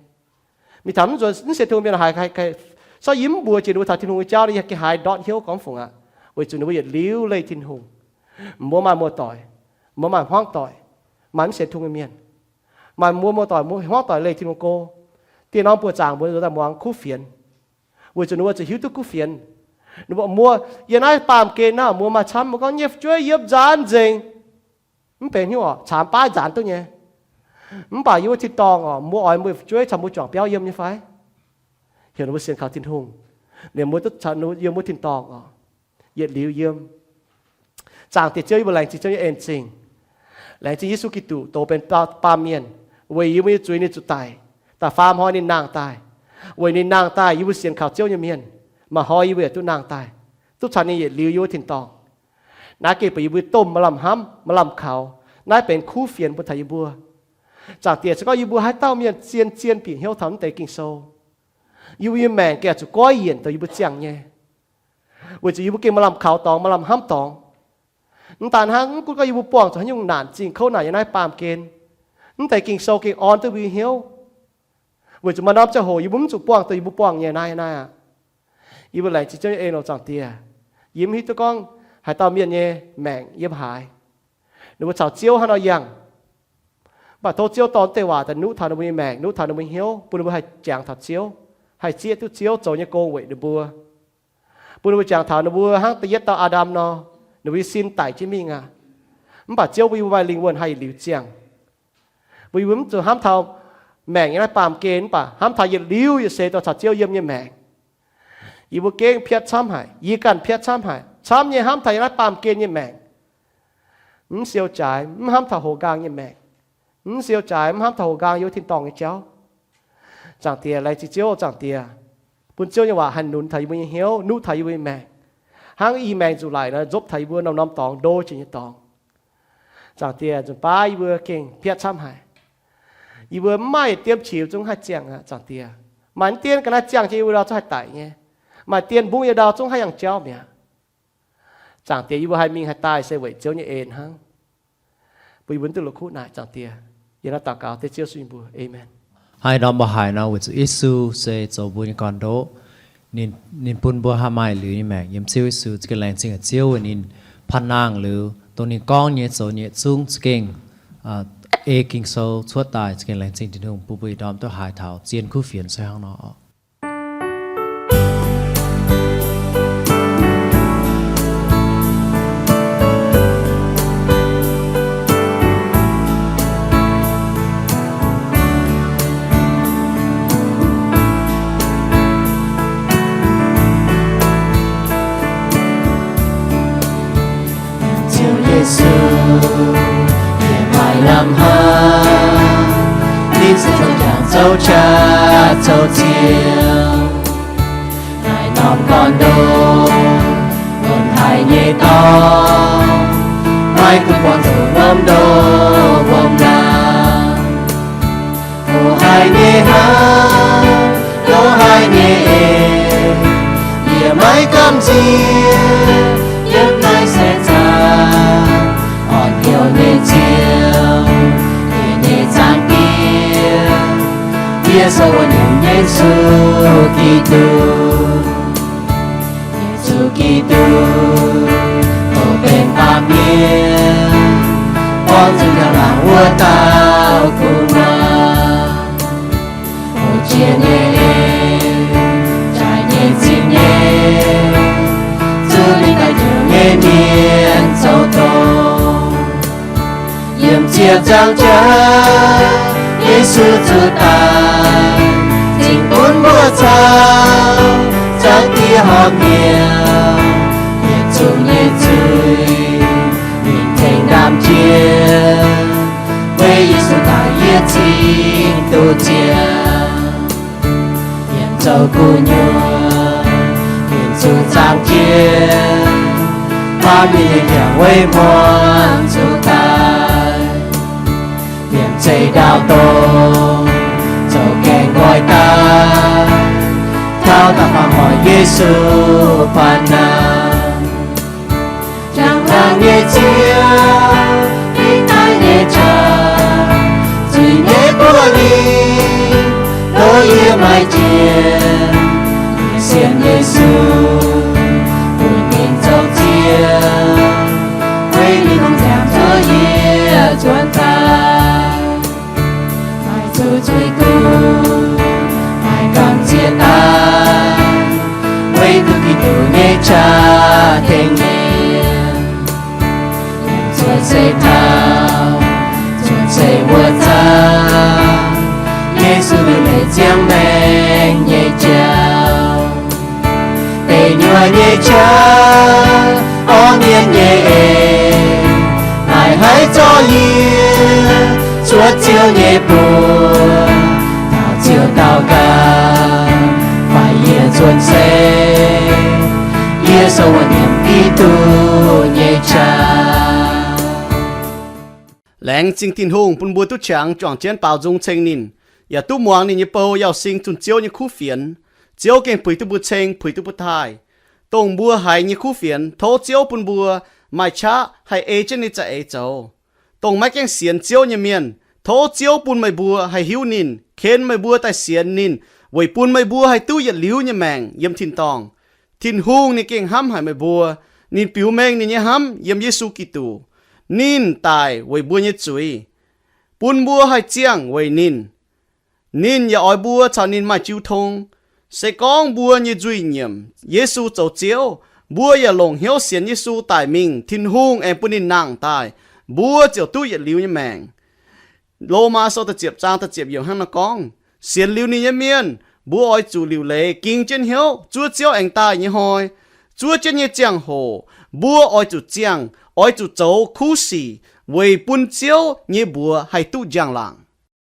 Mingh taux mv nzuonx, mv sienx Tin-Hungh mienh haiz, haiz, se gorngv yie mv mbuox jiex ninh mbuo taux Tin-Hungh nyei jauv, yie gengh haiz ndortv hnyouv gorngv fungc aqv, weic zuqc ninh mbuo yietc liuz leih Tin-Hungh. Mbuo maaih muoz-doic, mbuo maaih hmuangv doic, maaih mv sienx Tin-Hungh nyei mienh, maaih mbuo muoz-doic, mbuo hmuangv doic leih Tin-Hungh go. Dieh norm buoqc zaangc mbuo nzuonx daaih muangx kuv fienx, weic zuqc ninh mbuo zuqc hiuv duqv kuv fienx. Ninh mbuo, mbuo yiem naaiv baamh gen naaiv, mbuo maaih camv, mbuo gorngv nyei fu'jueiv yiem nzaanx nzengc. Mv benx hnyouv oc, caamx baav nzaanx duqv nyei. Mv baac yiem wuov tin-dorngh oc, mbuo oix mbuo fu'jueiv caux mbuo juangc biauv yiem nyei fai? Heuc ninh mbuo sienx kaux Tin-Hungh, liemh mbuo duqv caux ninh mbuo yiem wuov tin-dorngh oc, yietc liuz yiem. Zaangc Diex Ziouv, yie mbuo laengz zingh Ziouv nyei en-zingh. Laengz zingh Yesu Giduc doz benx baamh mienh, weic yie mbuo nyei zuiz ninh zuqc daic, da'faam hnoi ninh nangh daaih. Weic ninh nangh daaih, yie mbuo sienx kaux Ziouv nyei mienh, maaih hnoi yie mbuo yaac duqv nangh daaih, duqv caux ninh yietc liuz yiem wuov tin-dorngh. Naaiv gengh benx yie mbuo domh maaih lamh hnamv, maaih lamh kaux. Naaiv benx kuv fienx bun taux yie mbuo. Zaangc Diex, se gorngv yie mbuo haaix dauh mienh zien-zien bieqc hnyouv taux naaiv deix Ging-Sou, yie mbuo nyei maengc gengh zuqc goiv yienc dongh yie mbuo ziangh nyei, weic zuqc yie mbuo gengh maaih lamh kaux dorngx, maaih lamh hnamv dorngx. Mv daan hnangv, mv gunv gorngv yie mbuo buangh zuqc haaix nyungc naanc zingh kouv naaic yiem naaiv baamh gen, mv deix Ging-Sou gengh orn duqv mbuo nyei hnyouv. Weic zuqc maaih norm ziangh hoc yie mbuo mv zuqc buangh dongh yie mbuo buangh nyei naaiv, naaiv aqv. Yie mbuo laengz zingh Ziouv nyei en oc, Zaangc Diex. Yie mv hiuv duqv gorngv haaix dauh mienh nyei maengc yiem haaix, ninh mbuo caux Ziouv hnangv nor yangh. Mv baac tov Ziouv dorh deix waac daaih nuqv taux ninh mbuo nyei maengc, nuqv taux ninh mbuo nyei hnyouv, bun ninh mbuo haih jangx taux Ziouv, haih zieqv duqv Ziouv zoux nyei gong weic ninh mbuo. Bun ninh mbuo jangx taux ninh mbuo hnangv da'yietv dauh Aa^ndam nor, ninh mbuo nyei sin daic jienv mingh aqv. Mv baac Ziouv, mbuo yie mbuo maaih lingh wuonh haih yietc liuz ziangh. Mbuo yie mbuo mv zuqc hnamv taux maengc yiem naaiv baamh gen, mv baac hnamv taux yietc liuz yietc seix dorh caux Ziouv yiem nyei maengc. Yie mbuo gengh piatv camv haic, yie ganh piatv camv haic, camv nyei hnamv taux yiem naaiv baamh gen nyei maengc. Mv siou jaaix mv hnamv taux houx nqaang nyei maengc. Mv siou jaaix mv hnamv taux houx nqaang yiem wuov tin-dorngh nyei jauv. Zaangc Diex, laengz zingh Ziouv, Zaangc Diex, bun Ziouv nyei waac haih nunz taux yie mbuo nyei hnyouv, nuqv taux yie mbuo nyei maengc, hnangv i maengx nzuqc laic nor nzopv taux yie mbuo norm-norm dorngx, ndo jiex nyei dorngx. Zaangc Diex, nzunc baav yie mbuo gengh piatv camv haic. Yie mbuo mv maaih yietc diemv qiex zungv haih ziangh aqv, Zaangc Diex. Maaih mv dien ga'naaiv ziangh jienv yie mbuo ndau zungv haih daic nyei. Maaih dien mbungv yie ndau zungv haih yangh jauv mi'aqv. Zaangc Diex, yie mbuo haih mingh haih daaih se weic Ziouv nyei en hnangv. Bun yie mbuo duqv la'kuqv naaic, Zaangc Diex. Yie naaiv daux gaux dengv Ziouv Yesu nyei mbuox. Aamen. Haaix norm mbuo haiz nor, weic zuqc Yesu se zoux mbuo nyei gorn-ndoqv. Ninh, ninh bun mbuo haih maaih liuz nyei maengc yiem Ziouv Yesu. Za'gengh laengz zingh haic Ziouv weic ninh panh nangh liuz, dongh ninh gorngv nyei zoux nyei zungv za'gengh ei Ging-Sou cuotv daaih. Za'gengh laengz zingh Tin-Hungh bun mbuo ih ndorm duqv haiz taux zien kuv fienx se hnangv nor oc. Ziouv Yesu, yie maiv lamh hnamv, ninh se zoux jangx zoux qaqv zoux Ziouv. Naaiv norm gorn-ndoqv, wuonx haic nyei dorngx, maiv gunv buangh zuqc wuom ndoqv wuom naamh. Hoqc haic nyei hnamv, loz haic nyei eix, yie maiv gamh nziex, yiem naaiv se zaangc, orn hnyouv nyei Ziouv, yie nyei Zaangc Diex, yie sou wuov nyungc Yesu Giduc. Yesu Giduc, o benx baamh mienh, borngz zuqc njang-laangc wuov dauh gu'nguaaz. Hoqc jiex nyei en, jaaix nyei zingh nyei, zuqc ninh daaih njoux nyei mienh zoux doz. Yiem ziec nzangc jaax, Yesu zuqc daaih, zingh bun mbuo caux Zaangc Diex horpc mi'aqv. Yietc zungv nyei zuiz, ninh cingx ndaamv jienv, weic Yesu daaih yie cingx duqv ziangh. Yiem zoux gu'nyuoz, ninh zuqc zaangc jienv, baamh mienh nyei hnyangx weic hmuangx zuqc daaih. Yiem zeix ndaauv dongh zoux gaengh nqoi daaih, taux daaih faaux hoic Yesu faan naamh. Njang-laangc nyei Ziouv, mingh daaih nyei qaqv, zuiz nyei buoz-lingh, ndoqv yie maiv jiex. Yie sienx Yesu, bun ninh zoux Ziouv, weic ninh dongh nziaamv zuov yie zuonx daaih. Maaih zuqc zuiz-gunv, maaih gamh nziex daaih, weic duqv Giduc nyei qaqv tengx mienh. Yiem cuotv seix taux, cuotv seix wuov zanc, Yesu liuz leiz ziangx maengx nyei jauv. Deic nyuoqc nyei qaqv, orv mienh nyei eix, naaic haaix zorqv yie cuotv Ziouv nyei buoz, taux Ziouv daux gaux, faix yie cuotv seix. Yie sou wuov nyiemc Giduc nyei qaqv. Laengz zingh Tin-Hungh bun mbuo duqv qangx juangc jienv baaux nzung ceng ninh, yaac duqv muangx ninh nyei bou Yauh Sing zunh Ziouv nyei kuv fienx. Ziouv gengh puix duqv mbuo ceng, puix duqv mbuo taaih. Dongh mbuo haiz nyei kuv fienx, tov Ziouv bun mbuo maaih qaqv haih ei jienv ninh za'eix zoux. Dongh maiv gaengh sienx Ziouv nyei mienh, tov Ziouv bun meih mbuo haih hiuv ninh, ken meih mbuo daaih sienx ninh, weic bun meih mbuo haih duqv yietc liuz nyei maengc yiem tin-dorngh. Tin-Hungh ninh gengh hnamv haic meih mbuo. Ninh biux mengh ninh nyei hnamv yiem Yesu Giduc. Ninh daic weic mbuo nyei zuiz, bun mbuo haih ziangh weic ninh. Ninh yaac oix mbuo caux ninh maaih jiu tong. Se gorngv mbuo nyei nzuih nyiemc Yesu zoux Ziouv, mbuo yaac longc hnyouv sienx Yesu daic mingh, Tin-Hungh aengx bun ninh nangh daaih, mbuo ziouc duqv yietc liuz nyei maengc. Lomaa Sou da'ziepc zaang da'ziepc yiemc hnangv naaiv gorngv, sienx liuz ninh nyei mienh, mbuo oix zuqc liuc leiz ging jienv hnyouv zuov Ziouv aengx daaih nyei hnoi. Zuov jienv nyei ziangh hoc, mbuo oix zuqc ziangh, oix zuqc zoux kuv sic weic bun Ziouv nyei mbuox haih duqv njang-laangc.